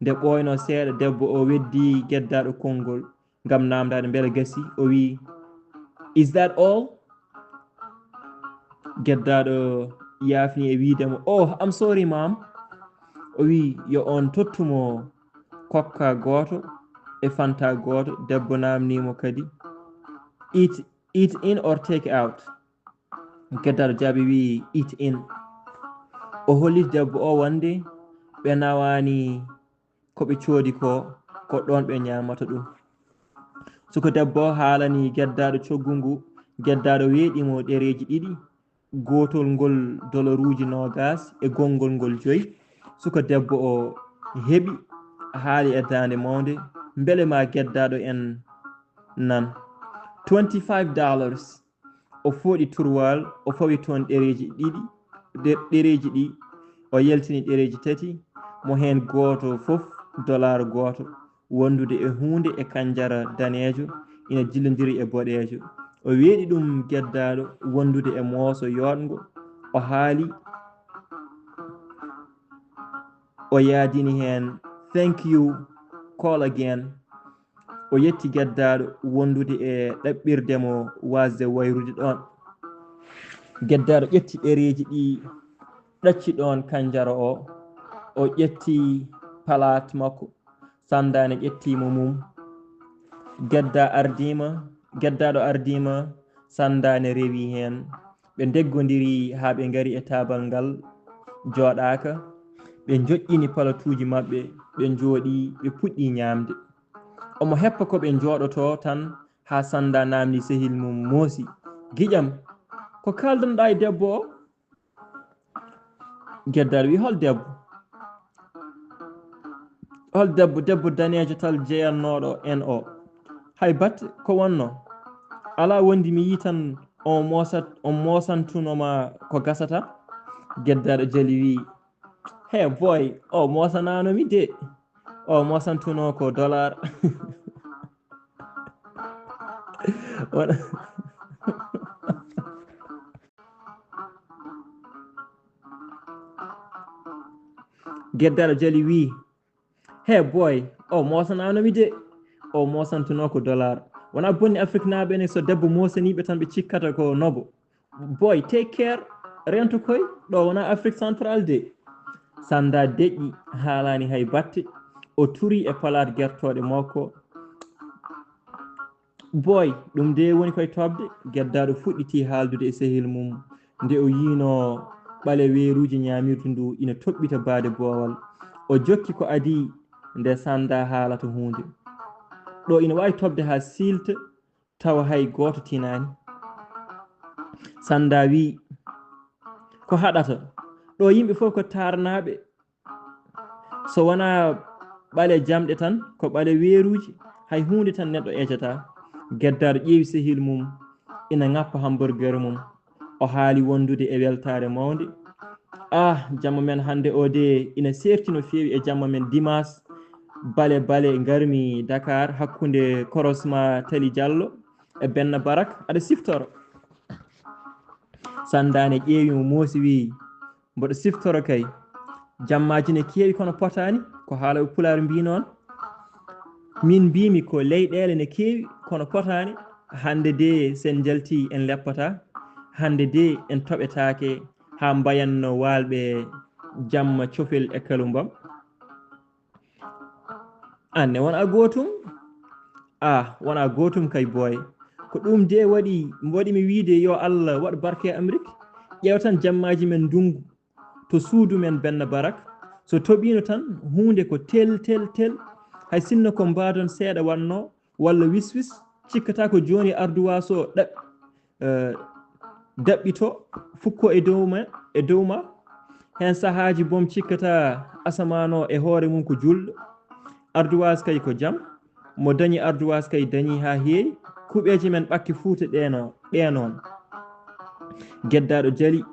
Nde ɓooynoo seeɗa, debbo o weddii geddaaɗo konngol ngam naamndaade mbele gasii. O wi'i, "Is that all?" Geddaaɗo yaafni e wi'de mo, "Oh, I'm sorry, ma'am." O wi'i yo oon tottu mo kokka gooto e fanta gooto. Debbo naamnii mo kadi, "Eat, eat in or take out?" Geddaaɗo jaabi wi'i, "Eat in." O holli debbo o wonde ɓe nawaani ko ɓe coodi ko, ko ɗoon ɓe ñaamata ɗum. Suka debbo o haalani geddaaɗo coggu ngu, geddaaɗo weeɗi mo ɗereeji ɗiɗi, gootol ngol doloruuji noogaas e gonngol ngol joyi. Suka debbo o heɓi, haali e daande mawnde, "Mbele ma geddaaɗo en nan?" "Twenty-five dollars." O fooɗi turwal, o fawi toon ɗereeji ɗiɗi, ɗe-, ɗereeji ɗi, o yaltini ɗereeji tati, mo heen gooto fof dollar gooto, wondude e huunde e kanjara daneejo, ina jillondiri e boɗeejo. O weeɗi ɗum geddaaɗo wondude e mooso yooɗngo, o haali, o yaadini heen, "Thank you, call again." O yetti geddaaɗo wondude e ɗaɓɓirde mo waasde wayrude ɗoon. Geddaaɗo ƴetti ɗereeji ɗi, ɗacci ɗoon kanjara o, o ƴetti palaat makko, Sannda ne ƴetti mo mum. Gedda ardiima, geddaaɗo ardiima, Sannda ne rewi heen. Ɓe ndeggondiri haa ɓe ngari e taabal ngal jooɗaaka. Ɓe njoƴƴini palatuuji maɓɓe, ɓe njooɗii, ɓe puɗɗii ñaamde. Omo heppa ko ɓe njooɗotoo tan haa Sannda naamni sehil mum moosi, "Giƴam, ko kaaldanɗaa e debbo o?" Geddaaɗo wi'i, "Hol debbo? Hol debbo? Debbo daneejo tal jeyannooɗo en o. Hay batte, ko wonno? Alaa wondi mi yii tan on moosat-, on moosantuno ma ko gasata?" Geddaaɗo jali wi'i, "He boy, o moosanaano mi de. O moosantuno ko dollar." Wona-, Geddaaɗo jali wi'i, "He boy, o moosanaano mi de. O moosantuno ko dollar." Wona bonni Afriknaaɓe ne, so debbo moosaniiɓe tan ɓe cikkata ko nobo. "Boy, take care, rento koy, ɗo wona Afrique Centrale de." Sannda deƴƴi, haalaani hay batte. O turi e palaat gertooɗe makko. "Boy, ɗum de woni koye toɓde." Geddaaɗo fuɗɗiti haaldude e sehil mum nde o yiino ɓale weeruuji ñaamirdu ndu ina toɓɓita baade boowal. O jokki ko adii nde Sannda haalata huunde. Ɗo ina waawi toɓde haa siilta tawa hay gooto tinaani. Sannda wi'i, "Ko haɗata? Ɗo yimɓe fof ko taarnaaɓe. So wonaa ɓale jamɗe tan, ko ɓale weeruuji, hay huunde tan neɗɗo ejata." Geddaaɗo ƴeewi sehil mum, ina ŋappa hamburger mum. O haali wondude e weltaare mawnde. "Ah, jamma men hannde o de ina seerti no feewi e jamma men dimaas. Bale bale ngarmi Dakar hakkunde Korosma Tali Jallo e Benna Barak, aɗa siftoro." Sannda ne ƴeewi mo moosi wi'i, "Mboɗo siftoro kay. Jammaaji ne keewi kono potaani, ko haalooɓe Pulaar mbii noon. Min mbiimi ko leyɗeele ne keewi kono potaani. Hannde de sen njalti en leppataa. Hannde de en toɓetaake haa mbayanno waalɓe jamma cofel e kalumbam. An ne wona gootum? Ah, wona gootum kay boy. Ko ɗum de waɗi, waɗi mi wiide yo Allah waɗ barke e Amérique. Ƴeew tan jammaaji men ndungu to suudu men Benna Barak. So toɓiino tan huunde ko tel, tel, tel. Hay sinno ko mbaadon seeɗa wannoo, walla wiswis, cikkata ko jooni arduwaas o ɗaɓ-, eh, daɓɓito, fukko e dow ma, e dow ma. Heen sahaaji boom cikkata asamaan o e hoore mum ko juulɗo. Arduwaas kay ko jam. Mo dañi arduwaas kay dañi haa heewi. Kuɓeeje men ɓakke Fuuta ɗee no-, ɗee noon. Geddaaɗo jali,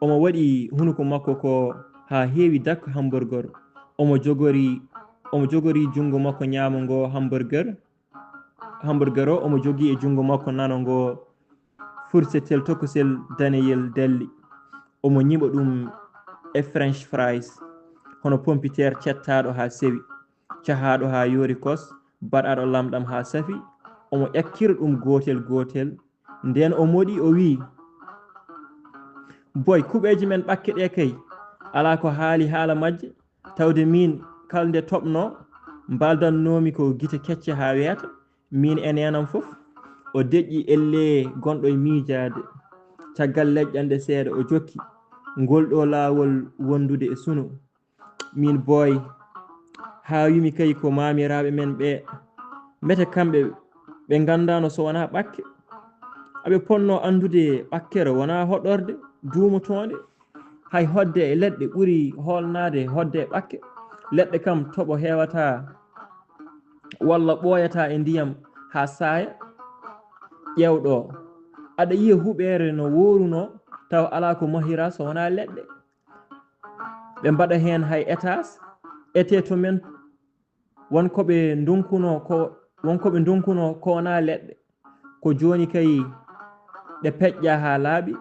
omo waɗi hunuko makko ko haa heewi dakko hamburger. Omo jogori, omo jogori junngo makko ñaamo ngo hamburger. Hamburger o, omo jogii e junngo makko nano ngo fursetel tokosel daneyel dalli. Omo ñiɓa ɗum e French fries, hono pompiteer cettaaɗo haa sewi, cahaaɗo haa yoori kos, baɗaaɗo lamɗam haa safi. Omo ƴakkira ɗum gootel gootel. Ndeen o moɗi, o wiyi, "Boy, kuɓeeje men ɓakke ɗee kay, alaa ko haali haala majje." Tawde miin, kala nde toɓnoo, mbaaldannoomi ko gite kecce haa weeta, miin e neenam fof. O deƴƴi ellee gonɗo e miijaade. Caggal leƴƴannde seeɗa, o jokki ngol ɗoo laawol wondude e suno. Miin boy, haa yumi kay ko maamiraaɓe men ɓee, mbete kamɓe ɓe nganndaano so wonaa ɓakke? Aɓe potnoo anndude ɓakkere wonaa hoɗorde duumotoonde. Hay hoɗde e leɗɗe ɓuri hoolnaade hoɗde e ɓakke. Leɗɗe kam toɓo heewataa walla ɓooyataa e ndiyam haa saaya. Ƴeew ɗoo, aɗa yiya huɓeere no woorunoo, tawa alaa ko mahiraa so wonaa leɗɗe. Ɓe mbaɗa heen hay etaas, etee to men. Won ko ɓe ndonkunoo ko, won ko ɓe ndonkunoo ko wonaa leɗɗe. Ko jooni kay ɗe peƴƴaa haa laaɓi,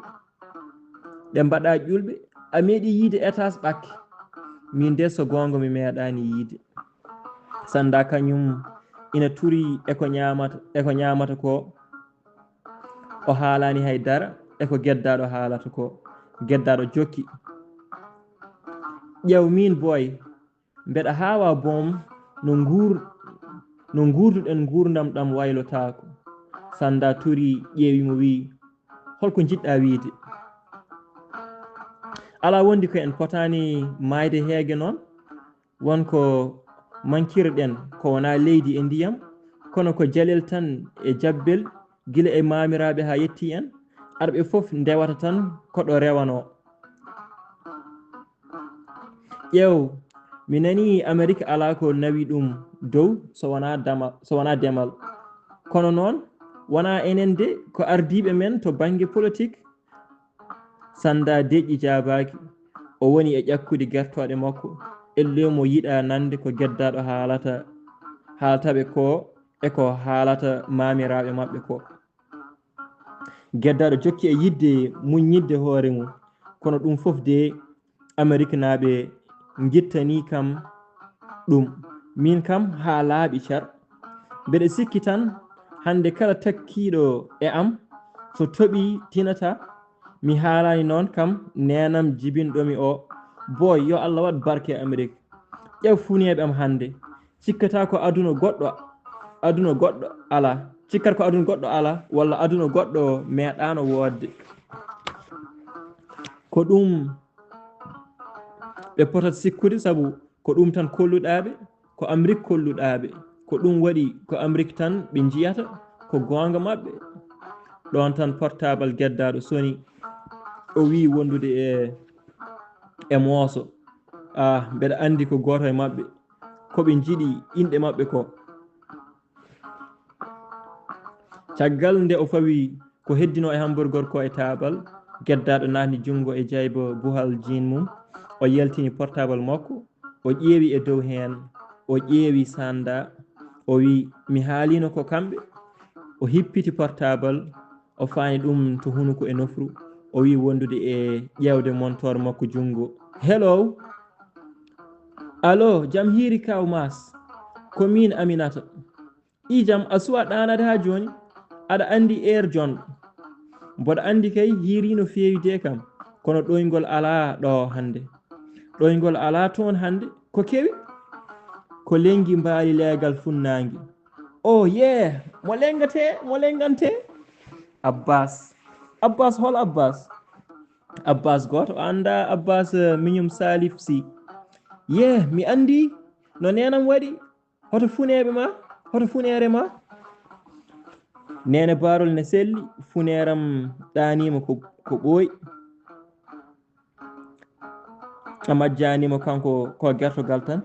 ɗe mbaɗaa ƴulɓe. A meeɗii yiide etaas ɓakke? Miin de, so goonga, mi meeɗaani yiide. Sannda kañum ina turi e ko ñaamata, e ko ñaamata ko. O haalaani hay dara e ko geddaaɗo haalata ko. Geddaaɗo jokki, "Ƴeew miin boy, mbeɗa haawa boom no nguur-, no nguurduɗen nguurndam ɗam waylotaako." Sannda turi ƴeewi mo, wiyi, "Hol ko njiɗɗaa wiyde?" Alaa wondi ko en potaani maayde heege noon. Won ko mankirɗen ko wonaa leydi e ndiyam, kono ko jalel tan e jabbel, gila e maamiraaɓe haa yettii en. Arɓe fof ndewata tan ko ɗo rewanoo. Ƴeew, mi nanii Amerik alaa ko nawi ɗum dow so wonaa dama-, so wonaa demal. Kono noon, wonaa enen de, ko ardiiɓe men to bannge politik. Sannda deƴƴi jaabaaki. O woni e ƴakkude gertooɗe makko. Ellee mo yiɗaa nande ko geddaaɗo haalata, haalata ɓe ko e ko haalata maamiraaɓe maɓɓe ko. Geddaaɗo jokki e yiɗde muññitde hoore mum. Kono ɗum fof de, Ameriknaaɓe ngittanii kam ɗum. Miin kam haa laaɓi cer. Mbeɗa sikki tan hannde kala takkiiɗo e am, so toɓii tinata. Mi haalaani noon kam neenam jibinɗo mi o. Boy, yo Allah waɗ barke e Amerik. Ƴeew funeeɓe am hannde. Cikkata ko aduna goɗɗo, aduna goɗɗo alaa. Cikkat ko aduna goɗɗo alaa, walla aduna goɗɗo meeɗaano woodde. Ko ɗum ɓe potata sikkude, sabu ko ɗum tan kolluɗaaɓe, ko Amrik kolluɗaaɓe. Ko ɗum waɗi ko Amrik tan ɓe njiyata, ko goonga maɓɓe. Ɗoon tan portable geddaaɗo soni, o wiyi wondude e, e mooso. Ah, mbeɗa anndi ko gooto e maɓɓe, ko ɓe njiɗi inɗe maɓɓe ko. Caggal nde o fawi ko heddinoo e hamburger ko e taabal, geddaaɗo naatni junngo e jayba buhal jean mum, o yaltini portable makko, o ƴeewi e dow heen, o ƴeewi Sannda, o wi, "Mi haaliino ko kamɓe." O hippiti portable, o faani ɗum to hunuko e nofru, o wi wondude e ƴeewde montoor makko junngo. "Hello? Allo, jam hiiri kaw Maas? Ko miin Aminata." "Ii jam, a suwaa ɗaanaade haa jooni? Aɗa anndi eer jonɗo. Mboɗa anndi kay hiirii no feewi de kam, kono ɗoyngol alaa ɗo hannde." Ɗoyngol alaa toon hannde. Ko kewi? Ko lenngi mbaali leegal funnaange. Oh, yee, mo lenngate, mo lenngante? Abbas. Abbas, hol Abbas? Abbas gooto, o anndaa Abbas, eh, miñum Salif Sy. Yee, mi anndi no neenam waɗi. Hoto funeeɓe ma? Hoto funeere ma? Neene Baarol ne selli, funeeram ɗaaniima ko, ko ɓooyi. A majjaani mo kanko ko gertogal tan.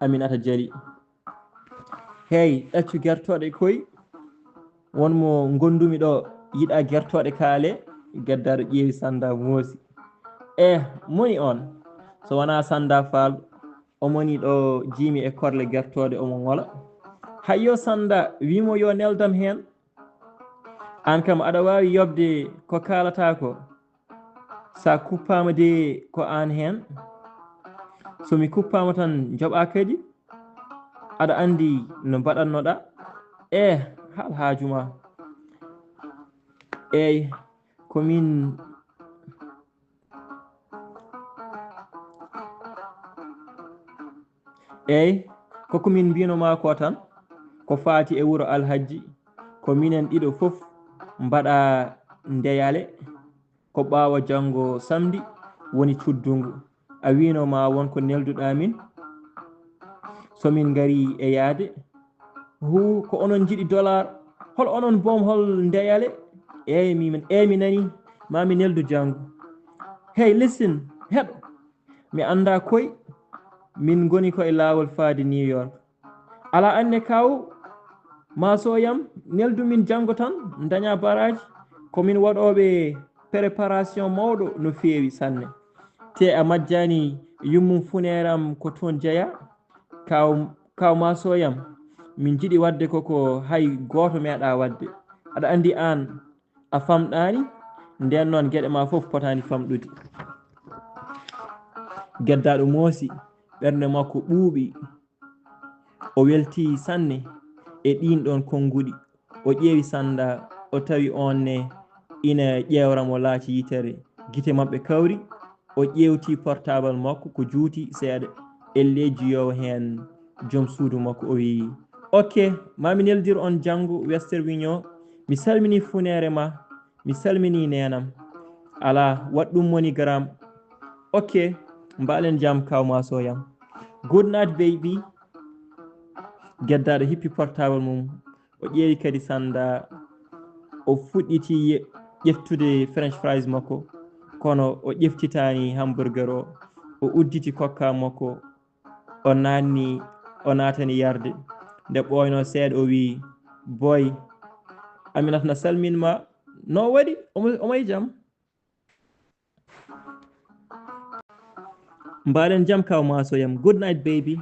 Aminata Jali. Hey, ɗaccu gertooɗe koy. Won mo ngondumi ɗo yiɗa gertooɗe kaale. Geddaaɗo ƴeewi Sannda moosi. Eh, moni on? So wonaa Sannda Faal, o moni ɗo jiimi e korle gertooɗe omo ŋola. Hayyo Sannda, wimo yo neldam heen. Aan kam aɗa waawi yoɓde ko kaalataa ko. Sa kuppaama de ko aan heen. So mi kuppaama tan njoɓaa kadi. Aɗa anndi no mbaɗatnoɗaa. Eh, haal haaju ma. Eey, ko min. Eey, ko ko min mbino ma ko tan, ko faati e wuro Alhajji, ko minen ɗiɗo fof mbaɗa ndeyale, ko ɓaawo janngo samedi woni cuddungu. A wiino ma won ko nelduɗaa min, so min ngari e yaade. Huu, ko onon njiɗi dollar, hol onon boom, hol ndeyale? Eey, mi, eey, mi nani, ma mi neldu janngo. Hey, listen, heɗo. Mi anndaa koy, min ngoni ko e laawol faade New York. Alaa anne kaw, ma sooyam, neldu min janngo tan, daña baraaji. Ko min waɗooɓe préparation mawɗo no feewi sanne. Te a majjaani yummum funeeram ko toon jeyaa. Kaw, kaw ma sooyam, min njiɗi waɗde ko ko hay gooto meeɗaa waɗde. Aɗa anndi aan, a famɗaani, ndeen noon geɗe ma fof potaani famɗude. Geddaaɗo moosi, ɓernde makko ɓuuɓi. O weltii sanne e ɗiin ɗoon konnguɗi. O ƴeewi Sannda, o tawi oon ne ina ƴeewra mo laaci yitere. Gite maɓɓe kawri, o ƴeewti portaabal makko ko juuti seeɗa. Ellee jiyoowo heen joom suudu makko, o wiyi, "Ok, ma mi neldir on janngo Western Union. Mi salminii funeere ma, mi salminii neenam. Alaa, waɗ ɗum MoneyGram. Ok, mbaɗen jam kaw ma sooyam. Good night, baby." Geddaaɗo hippi portaabal mum, o ƴeewi kadi Sannda, o fuɗɗiti ye-, ƴeftude French fries makko, kono o ƴeftitaani hamburger o. O udditi kokka makko, o naatni, o naatani yarde. Nde ɓooynoo seeɗa, o wiyi, "Boy, Aminata na salmin ma." No o waɗi? Omo, omo e jam? Mbaɗen jam kaw ma sooyam. Good night, baby.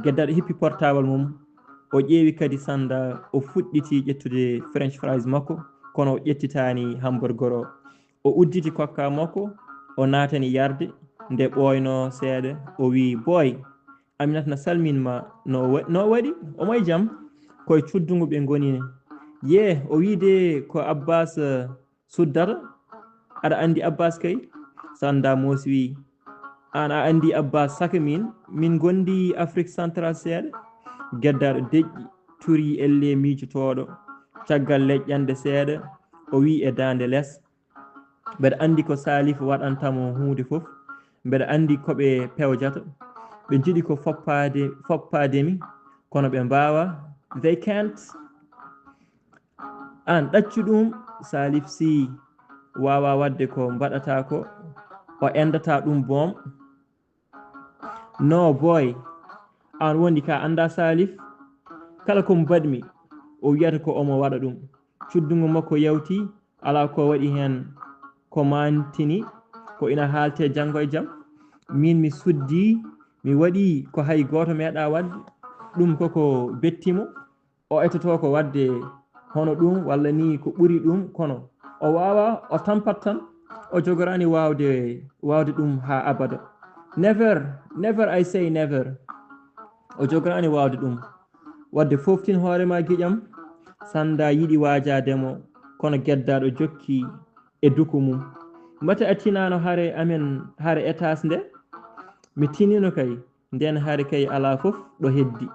Geddaaɗo hippi portaabal mum. O ƴeewi kadi Sannda, o fuɗɗiti ƴettude French fries makko, kono o ƴettitaani hamburger o. O udditi kokka makko, o naatani yarde. Nde ɓooynoo seeɗa, o wiyi, "Boy, Aminata na salmin ma." No wa-, no waɗi? Omo e jam? Ko e cuddungu ɓe ngoni ne. Yee, o wiyi de ko Abbas, eh, suddata. Aɗa anndi Abbas kay? Sannda moosi wiyi, "Aan a anndi Abbas saka min, min ngondi Afrique Central seeɗa." Geddaaɗo deƴƴi, turi ellee miijotooɗo. Caggal leƴƴande seeɗa, o wiyi e daande les, "Mbeɗa anndi ko Salif waɗanta mo huunde fof. Mbeɗa anndi ko ɓe pewjata. Ɓe njiɗi ko foppaade, foppaade mi, kono ɓe mbaawa. They can't." Aan ɗaccu ɗum, Salif Sy waawaa waɗde ko mbaɗataa ko, o enndataa ɗum boom. No, boy, aan woni ka anndaa Salif? Kala ko mbaɗmi, o wiyata ko omo waɗa ɗum. Cuddungu makko yawti, alaa ko waɗi heen ko maantini, ko ina haalte janngo e jam. Miin mi suddii, mi waɗii ko hay gooto meeɗaa waɗde. Ɗum koko betti mo. O etotoo ko waɗde hono ɗum walla ni ko ɓuri ɗum, kono o waawaa, o tampat tan, o jogoraani waawde, waawde ɗum haa abada. Never, never, I say never. O jogoraani waawde ɗum. Waɗde fooftin hoore ma giƴam, Sannda yiɗi waajaade mo, kono geddaaɗo jokki e duku mum. Mate a tinaano hare amen, hare etaas nde? Mi tinino kay, nden hari kay alaa fof ɗo heddi.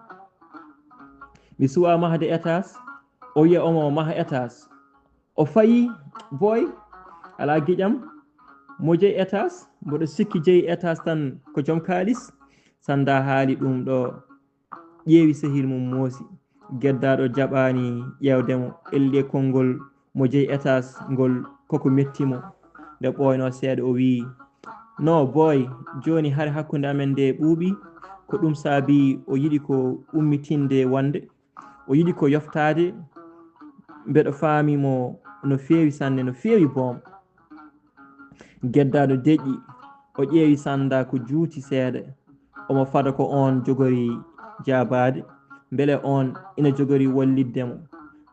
Mi suwa mahde étage, o wiya omo maha étage. O fayi, boy, alaa giƴam, mo jeyi étage, mboɗo sikki jeyi étage tan ko joom kaalis. Sanda haali ɗum ɗo, ƴeewi sehil mum moosi. Geddaaɗo jaɓaani ƴeewde mo, elli e konngol mo jeyi étage ngol koko metti mo. Nde ɓooynoo seeɗa o wiyi, "No boy, jooni hari hakkunde amen nde ɓuuɓi, ko ɗum saabi o yiɗi ko ummitinde wonde, o yiɗi ko yoftaade, mbeɗo faami mo no feewi sanne, no feewi boom." Geddaaɗo deƴƴi, o ƴeewi Sanda ko juuti seeɗa, omo fada ko oon jogori jaabaade, mbele oon ina jogori wallitde mo.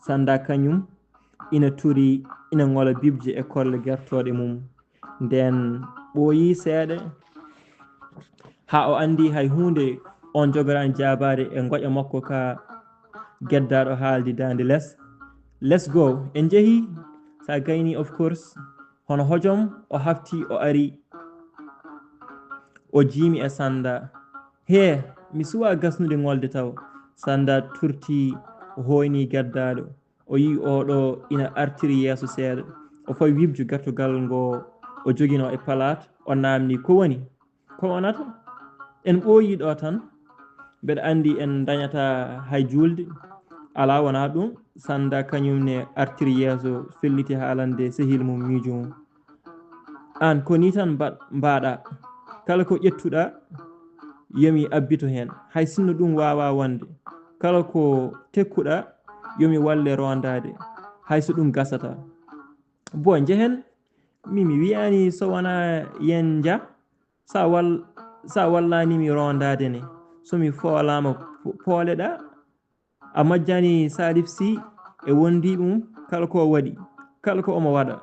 Sanda kañum ina turi, ina ŋola bibje e kolle gertooɗe mum. Nden ɓooyi seeɗa, haa o anndi hay huunde, oon jogoraani jaabaade e ngoƴa makko ka geddaaɗo haaldi daande les. "Let's go." En njehi, sa gayni, of course. Hono hojom, o hafti, o ari, o jiimi e Sanda. "Hee, mi suwa gasnude ŋolde taw." Sanda turti, o hooyni geddaaɗo. O yi'i oɗo ina artiri yeeso seeɗa. O fawi wibjo gertogal ngo o joginoo e palaat, o naamni, "Ko woni? Ko wonata? En ɓooyi ɗo tan. Mbeɗa anndi en ndañata hay juulde." "Alaa, wonaa ɗum." Sanda kañum ne artiri yeeso, felliti haalande sehil mum miijo mum. "Aan ko nii tan mba-, mbaaɗa. Kala ko ƴettuɗa, yo mi abbito heen. Hay sinno ɗum waawaa wonde. Kala ko tekkuɗa, yo mi walle rondaade. Hay so ɗum gasata." "Bo njehen, mi, mi wiyaani so wonaa yen nja. Sa wal-, sa wallaani mi rondaade ne. So mi foolaama po-, pooleɗa." A majjani Salif Sy e wondiiɓe mum, kala ko o waɗi, kala ko omo waɗa,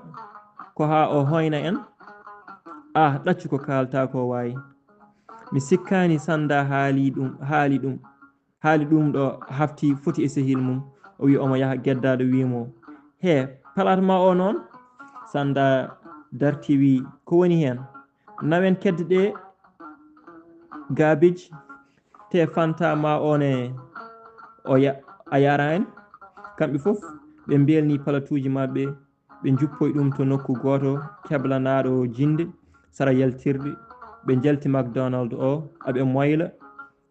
ko haa o hoyna en? Ah, ɗaccu ko kaalta ko waay. Mi sikkaani Sanda haali ɗum, haali ɗum, haali ɗum ɗo hafti foti e sehil mum. O wi omo yaha geddaaɗo wi mo, "He, palaat ma o noon?" Sanda darti wi, "Ko woni heen? Nawen kedde ɗe garbage, te fanta ma one o ya-, a yaraani." Kamɓe fof ɓe mbelni palatuuji maɓɓe, ɓe njuppoy ɗum to nokku gooto keblanaaɗo jinde sara yaltirde. Ɓe njalti McDonald o, aɓe moyla,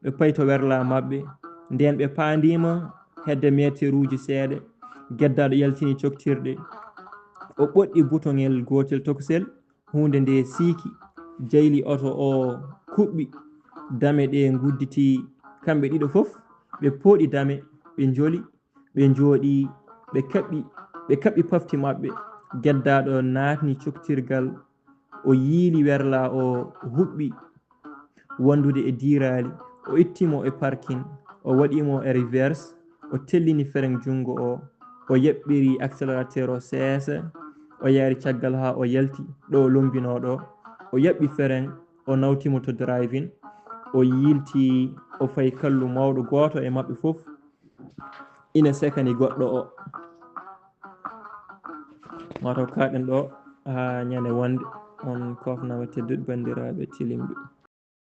ɓe payi to werla maɓɓe. Nden ɓe paandiima hedde meeteruuji seeɗa, geddaaɗo yaltini coktirɗe. O ɓoɗɗi butoŋel gootel tokosel, huunde nde siiki, jayli oto o kuɓɓi. Dame ɗe ngudditi kamɓe ɗiɗo fof, ɓe pooɗi dame, ɓe njoli, ɓe njooɗi, ɓe kaɓɓi, ɓe kaɓɓi pafti maɓɓe. Geddaaɗo naatni coktirgal, o yiili werla o huɓɓi wondude e diiraali, o itti mo e parking, o waɗi mo e reverse, o tellini frein junngo o, o yaɓɓiri accélérateur o seesa, o yaari caggal haa o yalti ɗo o lombinoo ɗo, o yaɓɓi frein, o nawti mo to driving, o yiilti, o fayi kallu mawɗo gooto e maɓɓe fof ina sekani goɗɗo o. Mataw kaɗen ɗo haa ñande wonde. On kofnama tedduɓe banndiraaɓe tilimɓe.